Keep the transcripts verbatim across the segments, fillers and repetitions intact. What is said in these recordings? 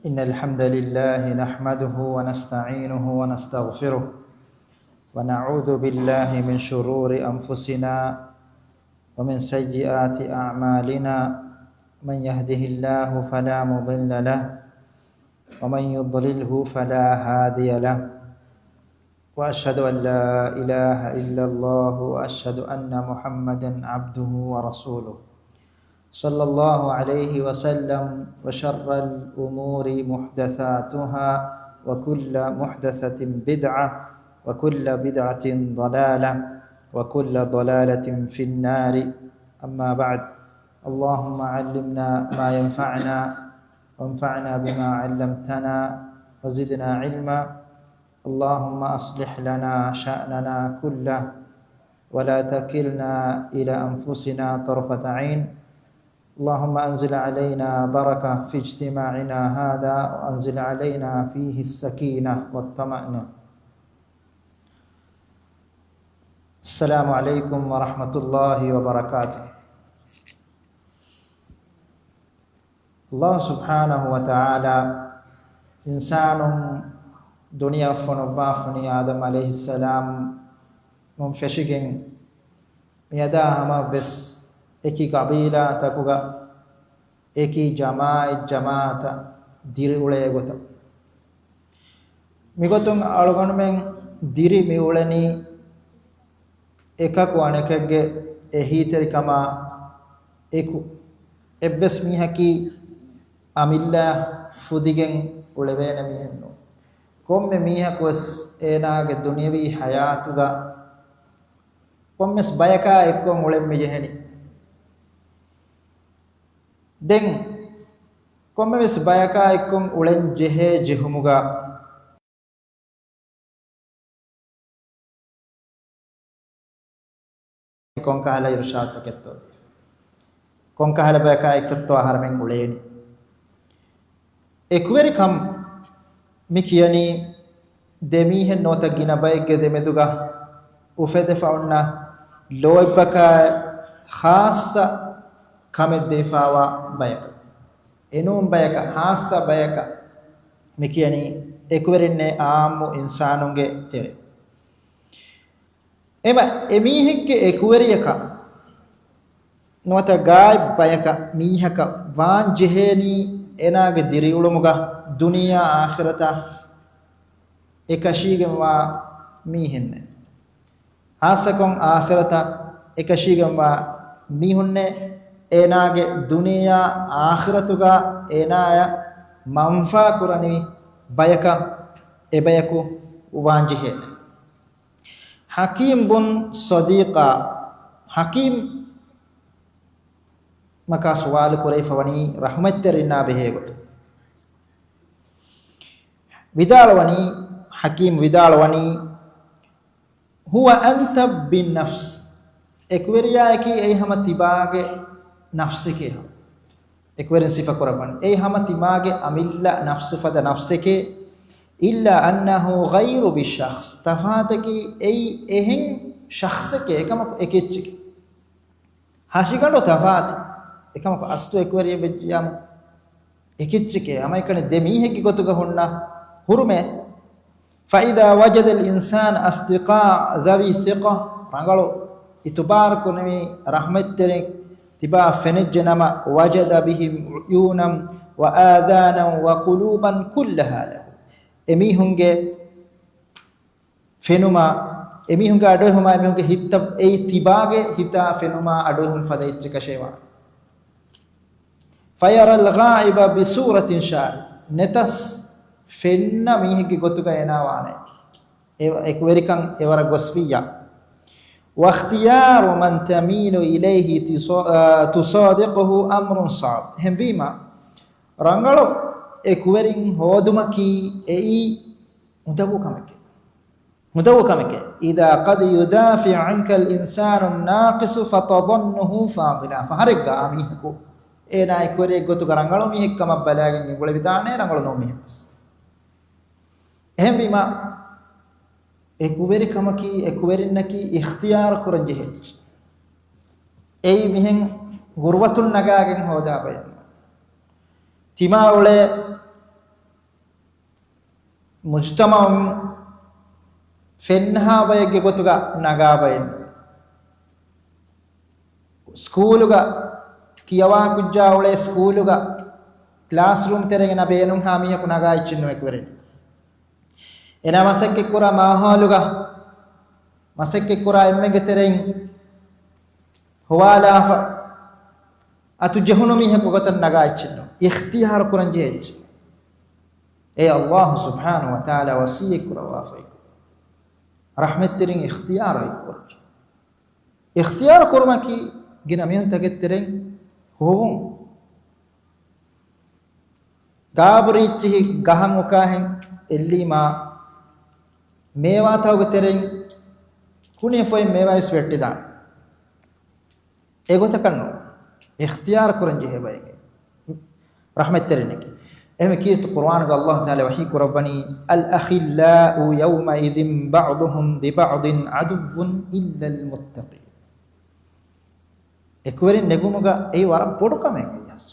إن الحمد لله نحمده ونستعينه ونستغفره، ونعوذ بالله من شرور أنفسنا ومن سيئات أعمالنا. من يهده الله فلا مضل له، ومن يضلله فلا هادي له. وأشهد أن لا إله إلا الله، وأشهد أن محمدا عبده ورسوله، صلى الله عليه وسلم. وشر الأمور محدثاتها، وكل محدثة بدعة، وكل بدعة ضلالة، وكل ضلالة في النار. أما بعد، اللهم علمنا ما ينفعنا، وانفعنا بما علمتنا، وزدنا علما. اللهم أصلح لنا شأننا كله، ولا تكلنا إلى أنفسنا طرفة عين. اللهم أنزل علينا بركة في اجتماعنا هذا، وأنزل علينا فيه السكينة والطمأنينة. السلام عليكم ورحمة الله وبركاته. އައްލާހު ސުބްޙާނަހު ވަތަޢާލާ އިންސާނުން ދުނިޔެއަށް ފޮނުއްވާފަ ވަނީ އާދަމް ޢަލައިހިއްސަލާމުން ފެށިގެން، މިއަދާ ހަމަ ވެސް އެކި ޤަބީލާތަކުގަ އެކި ޖަމާޢަތް ޖަމާޢަތަށް ދިރިއުޅޭ ގޮތަށް. މިގޮތުން އަޅުގަނޑުމެން ދިރި މިއުޅެނީ އެކަކު އަނެކެއްގެ އެހީތެރިކަމާ އެކު. އެއްވެސް މީހަކީ އަމިއްލަ ފުދިގެން އުޅެވޭނެ މީހެއް ނޫން. ކޮންމެ މީހަކު ވެސް އޭނާގެ ދުނިޔަވީ ޙަޔާތުގަ ކޮންމެސް ބަޔަކާ އެއްކޮށް އުޅެން މި ޖެހެނީ. ދެން ކޮންމެވެސް ބަޔަކާ އެއްކޮށް އުޅެން ޖެހޭ ޖެހުމުގަ ކޮންކަހަލަ އިރުޝާދުތަކެއްތޯ؟ ކޮންކަހަލަ ބަޔަކާ އެއްކޮށްތޯ އަހަރެމެން އުޅޭނީ؟ އެކުވެރިކަން މި ކިޔަނީ ދެ މީހެއް ނުވަތަ ގިނަ ބައެއްގެ ދެމެދުގަ އުފެދިފަ އޮންނަ ލޯތްބަކާ ޚާއްޞަ ކަމެއް ދީފާވާ ބަޔަކަށް. އެނޫން ބަޔަކަށް، ޚާއްޞަ ބަޔަކަށް މި ކިޔަނީ އެކުވެރިންނޭ ޢާއްމު އިންސާނުންގެ ތެރޭ. އެމަ އެމީހެއްގެ އެކުވެރިޔަކަށް ނުވަތަ ގާތް ބަޔަކަށް މީހަކަށް ވާން ޖެހޭނީ އޭނާގެ ދިރިއުޅުމުގަ ދުނިޔެއާ އާޚިރަތާ އެކަށީގެންވާ މީހެއްނެއް. ޚާއްޞަކޮށް އާޚިރަތަށް އެކަށީގެންވާ މީހުންނެއް، އޭނާގެ ދުނިޔެއާ އާޚިރަތުގަ އޭނާޔަށް މަންފާ ކުރަނިވި ބަޔަކަށް އެބަޔަކު ވާންޖެހޭނެ. ޙަކީމް ބުން ޞަދީޤާ، ޙަކީމް މަކާ ސުވާލު ކުރެވިފަ ވަނީ ރަޙުމަތްތެރިންނާ ބެހޭ ގޮތުން. ވިދާޅުވަނީ، ޙަކީމް ވިދާޅުވަނީ، "ހުވަ އަންތަ ބިން ނަފްސް." އެކުވެރިޔާއަކީ އެއީ ހަމަ ތިބާގެ ނަފްސެކޭ. އެކުވެރިން ސިފަ ކުރައްވަން. އެއީ ހަމަ ތިމާގެ އަމިއްލަ ނަފްސު ފަދަ ނަފްސެކޭ. "އިއްލާ އަންނަހު ޣައިރު ބިޝަޚްޞް." ތަފާތަކީ އެއީ އެހެން ޝަޚްޞެކޭ، އެކަމަކު އެކެއްޗެކޭ. ހަށިގަނޑު ތަފާތު، އެކަމަކު އަސްލު އެކުވެރިއެއް ވެއްޖިޔާމު އެކެއްޗެކޭ. ހަމައެކަނި ދެ މީހެއްގެ ގޮތުގަ ހުންނަ ހުރުމެއް. فإذا وجد الإنسان أصدقاء ذوي ثقة، ރަނގަޅު އިތުބާރު ކުރެވި ރަޙްމަތްތެރިން ތިބާ ފެނިއްޖެ ނަމަ، وجد بهم عيونا وآذانا وقلوبا كلها له. އެމީހުންގެ ފެނުމާ، އެމީހުންގެ އަޑުއެހުމާ، އެމީހުންގެ ހިތަށް، އެއީ ތިބާގެ ހިތާ ފެނުމާ އަޑުއެހުން ފަދަ އެއްޗެއް ކަށޭވާ. فيرى الغائب بصورة شاهد. ނެތަސް ފެންނަ މީހެއްގެ ގޮތުގަ އޭނާ ވާނެ. އެ، އެކުވެރިކަން އެވަރަށް ގޮސްވިއްޔާ. واختيار من تميل إليه تص-، އާ، تصادقه أمر صعب. އެހެންވީމާ، ރަނގަޅު އެކުވެރިން ހޯދުމަކީ އެއީ އުނދަގޫ ކަމެކޭ. އުނދަގޫ ކަމެކޭ. إذا قد يدافع عنك الإنسان الناقص فتظنه فاضلا. ފަހަރެއްގަ އާ މީހަކު އޭނާ އެކުވެރިއެއްގެ ގޮތުގަ ރަނގަޅު މީހެއް ކަމަށް ބަލާގެން އެނގުޅެވިދާނެ ރަނގަޅު ނޫން މީހެއް ވެސް. އެހެންވީމާ، އެކުވެރިކަމަކީ، އެކުވެރިންނަކީ އިޚްތިޔާރު ކުރަން ޖެހޭ އެއްޗެއް. އެއީ މިހެން ގުރުބަތުން ނަގާގެން ހޯދާ ބަޔަކެއް ނޫން. ތިމާ އުޅޭ މުޖްތަމަޢުން ފެންނަހާ ބައެއްގެ ގޮތުގަ ނަގާ ބައެއް. ސްކޫލުގަ ކިޔަވާ ކުއްޖާ އުޅޭ ސްކޫލުގަ ކްލާސްރޫމް ތެރެއިން އެނާ ބޭނުންހާ މީހަކު ނަގާ އެއްޗެއް ނު އެކުވެރިން. އެނާ މަސައްކަތްކުރާ މާހައުލުގަ މަސައްކަތްކުރާ އެންމެންގެ ތެރެއިން ހޮވާލާފަ އަތު ޖެހުނު މީހަކު ގޮތަށް ނަގާ އެއްޗެއް ނޫން. އިޚްތިޔާރު ކުރަން ޖެހޭ އެއްޗެއް. އޭ އައްލާހު ސުބްޙާނަހު ވަތަޢާލާ ވަޞިއްޔަތް ކުރައްވާފައި ރަޙްމަތްތެރިން އިޚްތިޔާރު އެއްކުރަން. އިޚްތިޔާރު ކުރުމަކީ ގިނަ މީހުންތަކެއް ތެރެއިން ހޮވުން. ގާބުރީއްޗިހި ގަހަށް އުކާހެން އެއްލީމާ މޭވާތަކުގެ ތެރެއިން ކުނި ފޮތް މޭވާވެސް ވެއްޓިދާނެ. އެގޮތަކަށް ނޫން. އިޚްތިޔާރު ކުރަން ޖެހޭ ބައެއް ރަޙްމަތްތެރިންނެކޭ. އެހެން ކީރިތި ޤުރުއާނުގަ އައްލާހު ތަޢާލާ ވަޙީ ކުރައްވަނީ، الأخلاء يومئذ بعضهم لبعض عدو إلا المتقين. އެކުވެރިން ނެގުމުގަ އެއީ ވަރަށް ބޮޑު ކަމެއް އަސް.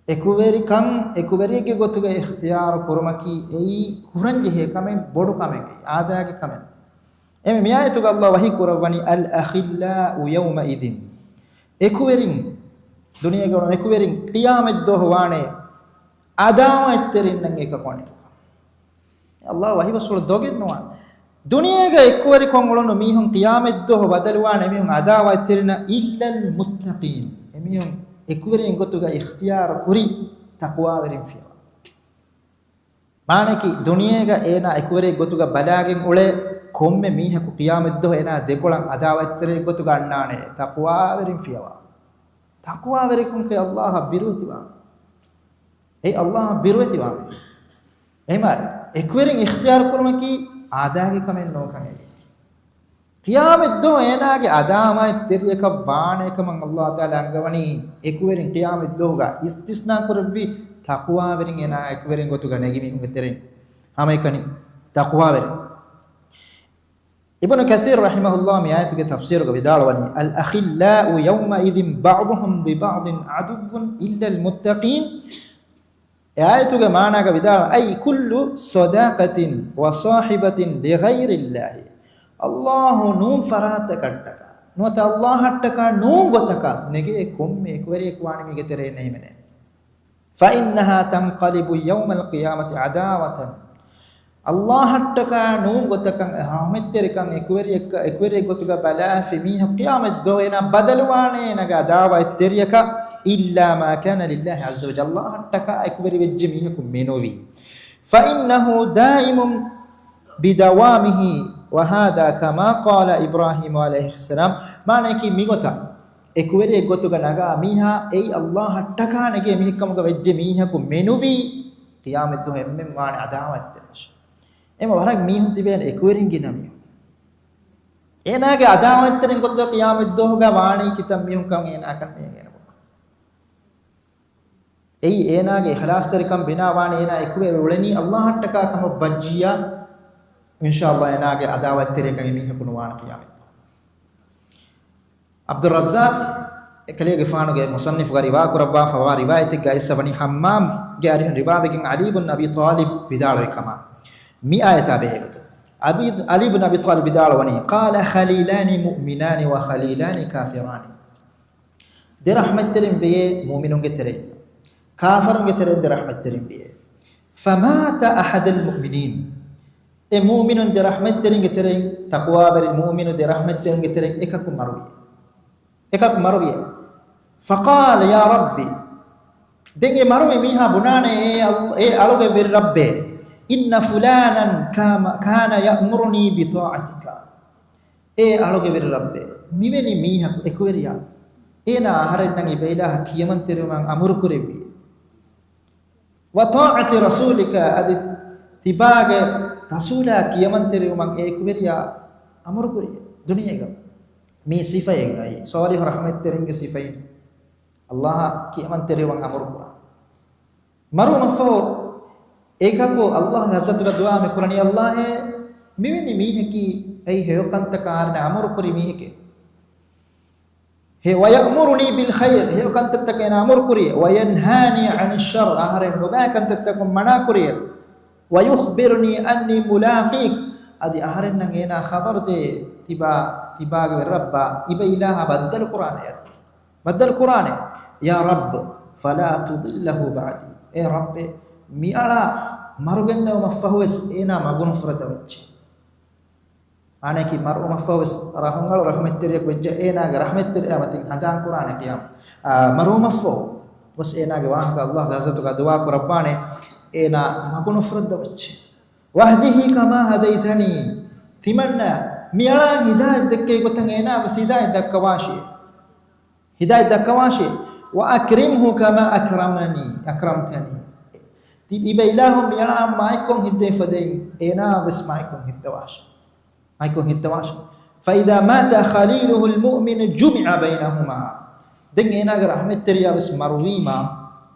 އެކުވެރިކަން އެކުވެރިއެއްގެ ގޮތުގަ އިޚްތިޔާރު ކުރުމަކީ އެއީ ކުރަން ޖެހޭ ކަމެއް، ބޮޑު ކަމެއް، އާދައިގެ ކަމެއް. އެމެ މިއާޔަތުގަ އައްލާހު ވަޙީ ކުރައްވަނީ، الأخلاء يومئذ. އެކުވެރިން، ދުނިޔޭގަ އުޅުނު އެކުވެރިން ޤިޔާމަތްދުވަހު ވާނެ ޢަދާވަތްތެރިންނަށް އެކަކު އަނެކަކަށް. އައްލާހު ވަޙީ ބަސްފުޅު ދޮގެއް ނުވާނެ. ދުނިޔޭގަ އެކުވެރިކޮށް އުޅުނު މީހުން ޤިޔާމަތްދުވަހު ބަދަލުވާނެ އެމީހުން ޢަދާވަތްތެރިންނަށް، إلا المتقين. އެމީހުން އެކުވެރިން ގޮތުގަ އިޚްތިޔާރު ކުރި ތަޤްވާވެރިން ފިޔަވާ. މާނައަކީ، ދުނިޔޭގަ އޭނާ އެކުވެރި ގޮތުގަ ބަލާގެން އުޅޭ ކޮންމެ މީހަކު ޤިޔާމަތްދުވަހު އޭނާ ދެކޮޅަށް ޢަދާވަތްތެރި ގޮތުގަ އަންނާނެ ތަޤްވާވެރިން ފިޔަވާ. ތަޤްވާވެރިކަންކަން އައްލާހަށް ބިރުވެތިވާ. އެ އައްލާހަށް ބިރުވެތިވާ. އެހެމަ އެކުވެރިން އިޚްތިޔާރު ކުރުމަކީ އާދައިގެ ކަމެއް ނޫންކަން އެއީ. ޤިޔާމަތްދުވަހު އޭނާގެ ޢަދާވަތްތެރިޔަކަށް ވާނޭކަމަށް އައްލާހު ތަޢާލާ އަންގަވަނީ އެކުވެރިން ޤިޔާމަތްދުވަހުގަ އިސްތިސްނާ ކުރެއްވި ތަޤްވާވެރިން އޭނާ އެކުވެރިން ގޮތުގަ ނެގި މީހުންގެ ތެރެއިން. ހަމައެކަނި ތަޤްވާވެރިން. އިބްނު ކަސީރު ރަޙިމަހުﷲ މި އާޔަތުގެ ތަފްސީރުގަ ވިދާޅުވަނީ، الأخلاء يومئذ بعضهم لبعض عدو إلا المتقين. އެ އާޔަތުގެ މާނާގަ ވިދާޅު، أي كل صداقة وصاحبة لغير الله. އައްލާހު ނޫން ފަރާތަކަށްޓަކާ، ނުވަތަ އައްލާހަށްޓަކާ ނޫން ގޮތަކަށް ނެގޭ ކޮންމެ އެކުވެރިޔަކު ވާނީ މީގެ ތެރެއިން އެހެމެނޭ. فإنها تنقلب يوم القيامة عداوة. އައްލާހަށްޓަކާ ނޫން ގޮތަކަށް ރަޙްމަތްތެރިކަން އެކުވެރިއެއްކަ-، އެކުވެރިއެއް ގޮތުގަ ބަލާފި މީހަކު ޤިޔާމަތް ދުވަހު އޭނާ ބަދަލުވާނޭ އޭނާގެ ޢަދާވަތްތެރިޔަކަށް، إلا ما كان لله عز وجل، އައްލާހަށްޓަކާ އެކުވެރިވެއްޖެ މީހަކު މެނުވީ. فإنه دائم بدوامه، وهذا كما قال إبراهيم عليه السلام. މާނައަކީ މިގޮތަށް އެކުވެރިއެއް ގޮތުގަ ނަގާ މީހާ އެއީ އައްލާހަށްޓަކާ ނެގޭ މީހެއްކަމުގަ ވެއްޖެ މީހަކު މެނުވީ، ޤިޔާމަތްދުވަހު އެންމެން ވާނެ ޢަދާވަތްތެރިން. އެމަ ވަރަށް މީހުން ތިބޭނެ އެކުވެރިން ގިނަ މީހުން. އޭނާގެ ޢަދާވަތްތެރިން ގޮތުގަ ޤިޔާމަތްދުވަހުގަ ވާނީ ކިތައް މީހުން ކަމަށް އޭނާ ކަންނޭނގޭނެ. އެއީ އޭނާގެ އިޚްލާޞްތެރިކަން ބިނާވާނީ އޭނާ އެކުވެރި އުޅެނީ އައްލާހަށްޓަކާ ކަމަށް ވައްޖިއްޔާ، އިންޝާﷲ އޭނާގެ ޢަދާވަތްތެރިޔަކަށް އެމީހަކު ނުވާނެ ޤިޔާމަތް. ޢަބްދުއްރައްޒާޤް އެކަލޭގެފާނުގެ މުޞައްނިފުގަ ރިވާ ކުރައްވާފަވާ ރިވާޔަތެއްގަ އައިސްފަވަނީ ޙައްމާމްގެ އަރިހުން ރިވާވެގެން ޢަލީ ބުން އަބީ ޠާލިބް ވިދާޅުވި ކަމަށް. މި އާޔަތާ ބެހޭގޮތުން ޢަލީ، ޢަލީ ބުން އަބީ ޠާލިބް ވިދާޅުވަނީ، قال خليلان مؤمنان وخليلان كافران. ދެ ރަޙްމަތްތެރިން ވެޔޭ މުއުމިނުންގެ ތެރެއިން، ކާފަރުންގެ ތެރެއިން ދެ ރަޙްމަތްތެރިން ވެޔޭ. فمات أحد المؤمنين. އެ މުއުމިނުން ދެ ރަޙްމަތްތެރިންގެ ތެރެއިން، ތަޤްވާވެރި މުއުމިނު ދެ ރަޙްމަތްތެރިންގެ ތެރެއިން އެކަކު މަރުވި. އެކަކު މަރުވި. فقال يا رب. ދެން އެ މަރުވި މީހާ ބުނާނެ، އޭ އަލް-، އޭ އަޅުގެ ވެރި ރައްބޭ، إن فلانا كام-، كان يأمرني بطاعتك. އޭ އަޅުގެ ވެރި ރައްބޭ، މިވެނި މީހަކު އެކުވެރިޔާ، އޭނާ އަހަރެންނަށް އިބައިލާހަށް ކިޔަމަންތެރިވުމަށް އަމުރުކުރެއްވި. وطاعة رسولك، އަދި ތިބާގެ ރަސޫލާ ކިޔަމަންތެރިވުމަށް އެ އެކުވެރިޔާ އަމުރުކުރި ދުނިޔޭގަ. މީ ސިފައެއް އައި، ޞާލިޙު ރަޙްމަތްތެރިންގެ ސިފައިން. އައްލާހަށް ކިޔަމަންތެރިވުމަށް އަމުރުކުރާ. މަރުވުމަށްފަހު އެކަކު އައްލާހުގެ ޙަޟްރަތުގަ ދުޢާ މި ކުރަނީ، އައްލާހޭ، މިވެނި މީހަކީ އެއީ ހެޔޮކަންތަކަށް އަހަރެން އަމުރުކުރި މީހެކޭ. ހެ، ويأمرني بالخير، ހެޔޮކަންތައްތަކަށް އޭނާ އަމުރުކުރި، وينهاني عن الشر، އަހަރެން ނުބައި ކަންތައްތަކުން މަނާކުރި. ويخبرني أني ملاقيك، އަދި އަހަރެންނަށް އޭނާ ޚަބަރުދޭ، ތިބާ، ތިބާގެ ރައްބާ، އިބަ އިލާހާ ބައްދަލު ކުރާނެ އަދި. ބައްދަލު ކުރާނެ. يا رب، فلا تضله بعدي. އޭ ރައްބޭ، މިއަޅާ މަރުގެންނެވުމަށްފަހުވެސް އޭނާ މަގުނުފުރައްދަ ވައްޗޭ. މާނައަކީ މަރުވުމަށްފަހުވެސް ރަހުންއަޅު ރަޙްމަތްތެރިޔަކު ވެއްޖެ އޭނާގެ ރަޙްމަތްތެރިޔާ މަތިން ހަނދާންކުރާނެ ޤިޔާމަ، އާ، މަރުވުމަށްފަހު ވެސް އޭނާގެ ވާހަކަ ﷲގެ ޙަޟްރަތުގަ ދުޢާ ކުރައްވާނެ، އޭނާ މަގުނުފުރައްދަ ވައްޗޭ. واهده كما هديتني. ތިމަންނަ މިއަޅާ ހިދާޔަތް ދެއްކެވި ގޮތަށް އޭނާ ވެސް ހިދާޔަތް ދައްކަވާށޭ. ހިދާޔަތް ދައްކަވާށޭ. وأكرمه كما أكرمني، أكرمتني. ތި އިބަ އިލާހު މިއަޅާ މާތްކޮށް ހިއްދެވިފަދައިން އޭނާ ވެސް މާތްކޮށް ހިއްދަވާށޭ. މާތްކޮށް ހިއްދަވާށޭ. فإذا مات خليله المؤمن جمع بينهما. ދެން އޭނާގެ ރަޙްމަތްތެރިޔާ ވެސް މަރުވީމާ،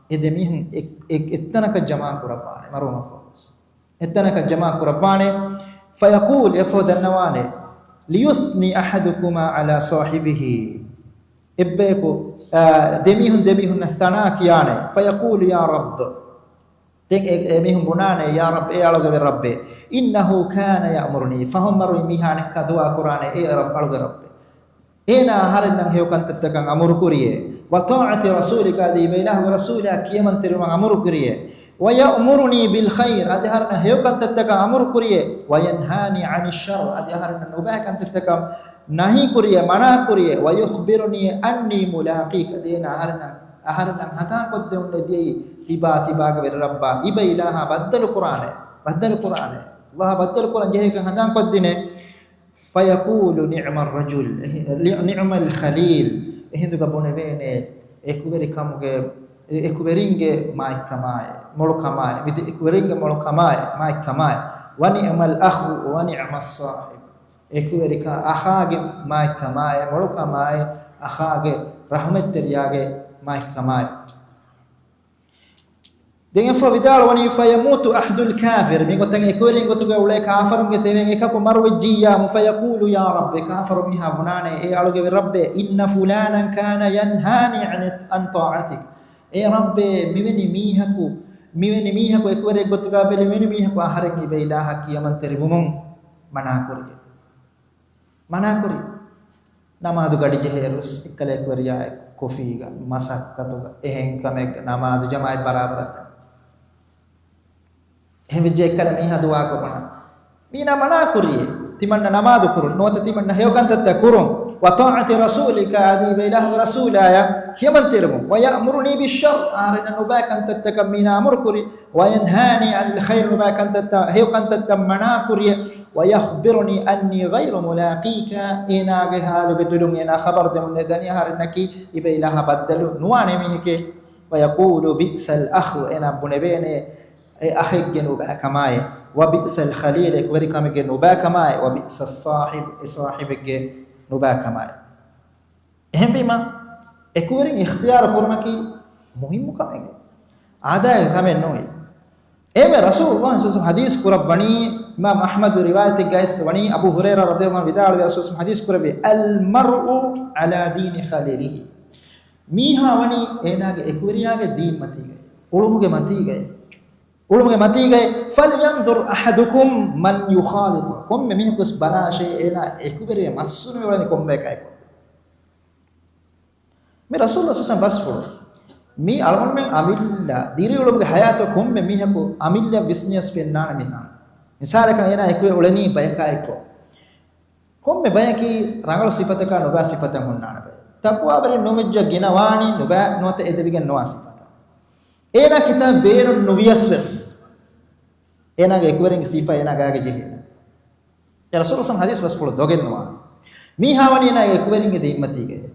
އެ ދެމީހުން އެ، އެ، އެއްތަނަކަށް ޖަމާ ކުރައްވާނެ، މަރުވުމަށްފަހުވެސް. އެއްތަނަކަށް ޖަމާ ކުރައްވާނެ. فيقول، އެފަހު ދަންނަވާނެ، ليثني أحدكما على صاحبه. އެއްބަޔަކު، އާ، ދެމީހުން ދެމީހުންނަށް ޘަނާ ކިޔާނެ. فيقول، يا رب. ދެން އެ، އެމީހުން ބުނާނެ، يا رب، އޭ އަޅުގެ ރައްބޭ، إنه كان يأمرني، ފަހުން މަރުވި މީހާ އަނެއްކާ ދުޢާ ކުރާނެ، އޭ ރައް، އަޅުގެ ރައްބޭ، އޭނާ އަހަރެންނަށް ހެޔޮ ކަންތައްތަކަށް އަމުރުކުރިޔޭ، وطاعة رسولك، އަދި އިބަ އިލާހުގެ ރަސޫލާ ކިޔަމަންތެރިވުމަށް އަމުރުކުރިޔޭ، ويأمرني بالخير، އަދި އަހަރެންނަށް ހެޔޮ ކަންތައްތަކަށް އަމުރުކުރިޔޭ، وينهاني عن الشر، އަދި އަހަރެންނަށް ނުބައި ކަންތައްތަކަށް ނަހީކުރިޔޭ، މަނާކުރިޔޭ، ويخبرني أني ملاقيك، އަދި އޭނާ އަހަރެންނަށް، އަހަރެންނަށް ހަނދާންކޮށްދެވުން އެދިޔައީ ތިބާ، ތިބާގެ ވެރި ރައްބާ، އިބަ އިލާހާ ބައްދަލުކުރާނެ، ބައްދަލުކުރާނެ، ﷲ އާ ބައްދަލުކުރަން ޖެހޭކަން ހަނދާންކޮށްދިނޭ. فيقول نعم الرجل، ނިޢުމަލް ޚަލީލް، އެހިނދުގަ ބުނެވޭނެ، އެކުވެރިކަމުގެ، އެކުވެރިންގެ މާތްކަމާއި، މޮޅުކަމާއި، މި ދެ އެކުވެރިންގެ މޮޅުކަމާއި، މާތްކަމާއި، ونعم الأخ ونعم الصاحب، އެކުވެރިކަ އަޚާގެ މާތްކަމާއި، މޮޅުކަމާއި، އަޚާގެ ރަޙްމަތްތެރިޔާގެ މާތްކަމާއި. ދެން އެފަ ވިދާޅުވަނީ، فيموت أحد الكافر، މިގޮތަށް އެކުވެރިން ގޮތުގަ އުޅޭ ކާފަރުންގެ ތެރެއިން އެކަކު މަރުވެއްޖިއްޔާމު، فيقول يا رب، އެ ކާފަރު މީހާ ބުނާނެ، އޭ އަޅުގެ ރައްބޭ، إن فلانا كان ينهاني عن، عن طاعتك، އޭ ރައްބޭ، މިވެނި މީހަކު، މިވެނި މީހަކު އެކުވެރިއެއް ގޮތުގަ ބެލި، މިވެނި މީހަކު އަހަރެން އިބަ އިލާހަށް ކިޔަމަންތެރިވުމުން މަނާކުރި. މަނާކުރި. ނަމާދު ގަޑި ޖެހޭއިރު އެއްކަލަ އެކުވެރިޔާއެކު ކޮފީގަ، މަސައްކަތުގަ، އެހެން ކަމެއްގަ ނަމާދު ޖަމާއަތް ބަރާބަރަށް. އެހެން ވެއްޖެ އެއްކަލަ މީހާ ދުޢާކޮށް ބުނާ. މީނާ މަނާކުރިއޭ. ތިމަންނަ ނަމާދު ކުރުން. ނުވަތަ ތިމަންނަ ހެޔޮ ކަންތައްތައް ކުރުން. وطاعة رسولك، އަދި އިބަ އިލާހުގެ ރަސޫލާޔަށް ކިޔަމަންތެރިވުން. ويأمرني بالشر، އަހަރެންނަށް ނުބައި ކަންތައްތަކަށް މީނާ އަމުރުކުރި. وينهاني عن الخير، ނުބައި ކަންތައްތައް، ހެޔޮ ކަންތައްތައް މަނާކުރި. ويخبرني أني غير ملاقيك، އޭނާގެ ޙާލުގެ ދުލުން އޭނާ ޚަބަރު ދެމުން ދަނީ އަހަރެންނަކީ އިބަ އިލާހާ ބައްދަލު ނުވާނެ މީހެކޭ. ويقول بئس الأخ، އޭނާ ބުނެވޭނެ އެ އަޚެއްގެ ނުބައިކަމާއި، وبئس الخليل، އެކުވެރިކަމެއްގެ ނުބައިކަމާއި، وبئس الصاحب، އެ ޞާޙިބެއްގެ ނުބައިކަމާއި. އެހެންވީމަ، އެކުވެރިން އިޚްތިޔާރު ކުރުމަކީ މުހިއްމު ކަމެއް. އާދައިގެ ކަމެއް ނޫން. އެހެންވެ، ރަސޫލުﷲ ޞައްލަﷲު ޢަލައިހި ވަސައްލަމަ ޙަދީޘް ކުރައްވަނީ، އިމާމް އަޙްމަދު ރިވާޔަތެއްގައި ވަނީ، އަބޫ ހުރައިރާ ރަޟިޔަﷲު ޢަންހު ވިދާޅުވި، ރަސޫލު ޙަދީޘް ކުރެއްވި، المرء على دين خليله، މީހާ ވަނީ އޭނާގެ އެކުވެރިޔާގެ ދީން މަތީގައި، އުޅުމުގެ މަތީގައި، އުޅުމުގެ މަތީގައި، فلينظر أحدكم من يخالط، ކޮންމެ މީހަކުވެސް ބަލާށޭ އޭނާ އެކުވެރިޔާ މައްސުނު މިއުޅެނީ ކޮންބަޔަކާއެކު. މި ރަސޫލު ޞައްލަﷲު ޢަލައިހި ވަސައްލަމަ ބަސްފުޅު. މީ އަޅުގަނޑުމެން އަމިއްލަ ދިރިއުޅުމުގެ ޙަޔާތު ކޮންމެ މީހަކު އަމިއްލަ ވިސްނިޔަސް ފެންނާނެ މިތާން. މިސާލަކަށް އޭނާ އެކުވެ އުޅެނީ ބަޔަކާއެކު. ކޮންމެ ބަޔަކީ ރަނގަޅު ސިފަތަކާ ނުބައި ސިފަތައް ހުންނާނެ ބައެއް. ތަޤްވާވެރިން ނުވެއްޖެ ގިނަވާނީ ނުބައި ނުވަތަ އެދެވިގެން ނުވާ ސިފަތައް. އޭނާ ކިތަން ބޭނުން ނުވިޔަސް ވެސް، އޭނާގެ އެކުވެރިންގެ ސިފަ އޭނާ ގާގެ ޖެހޭނެ. އެ ރަސޫލު ޞައްލަﷲު ޢަލައިހި ވަސައްލަމަ ޙަދީޘް ބަސްފުޅު ދޮގެއް ނުވާނެ. މީހާ ވަނީ އޭނާގެ އެކުވެރިންގެ ދިމަތީގައި.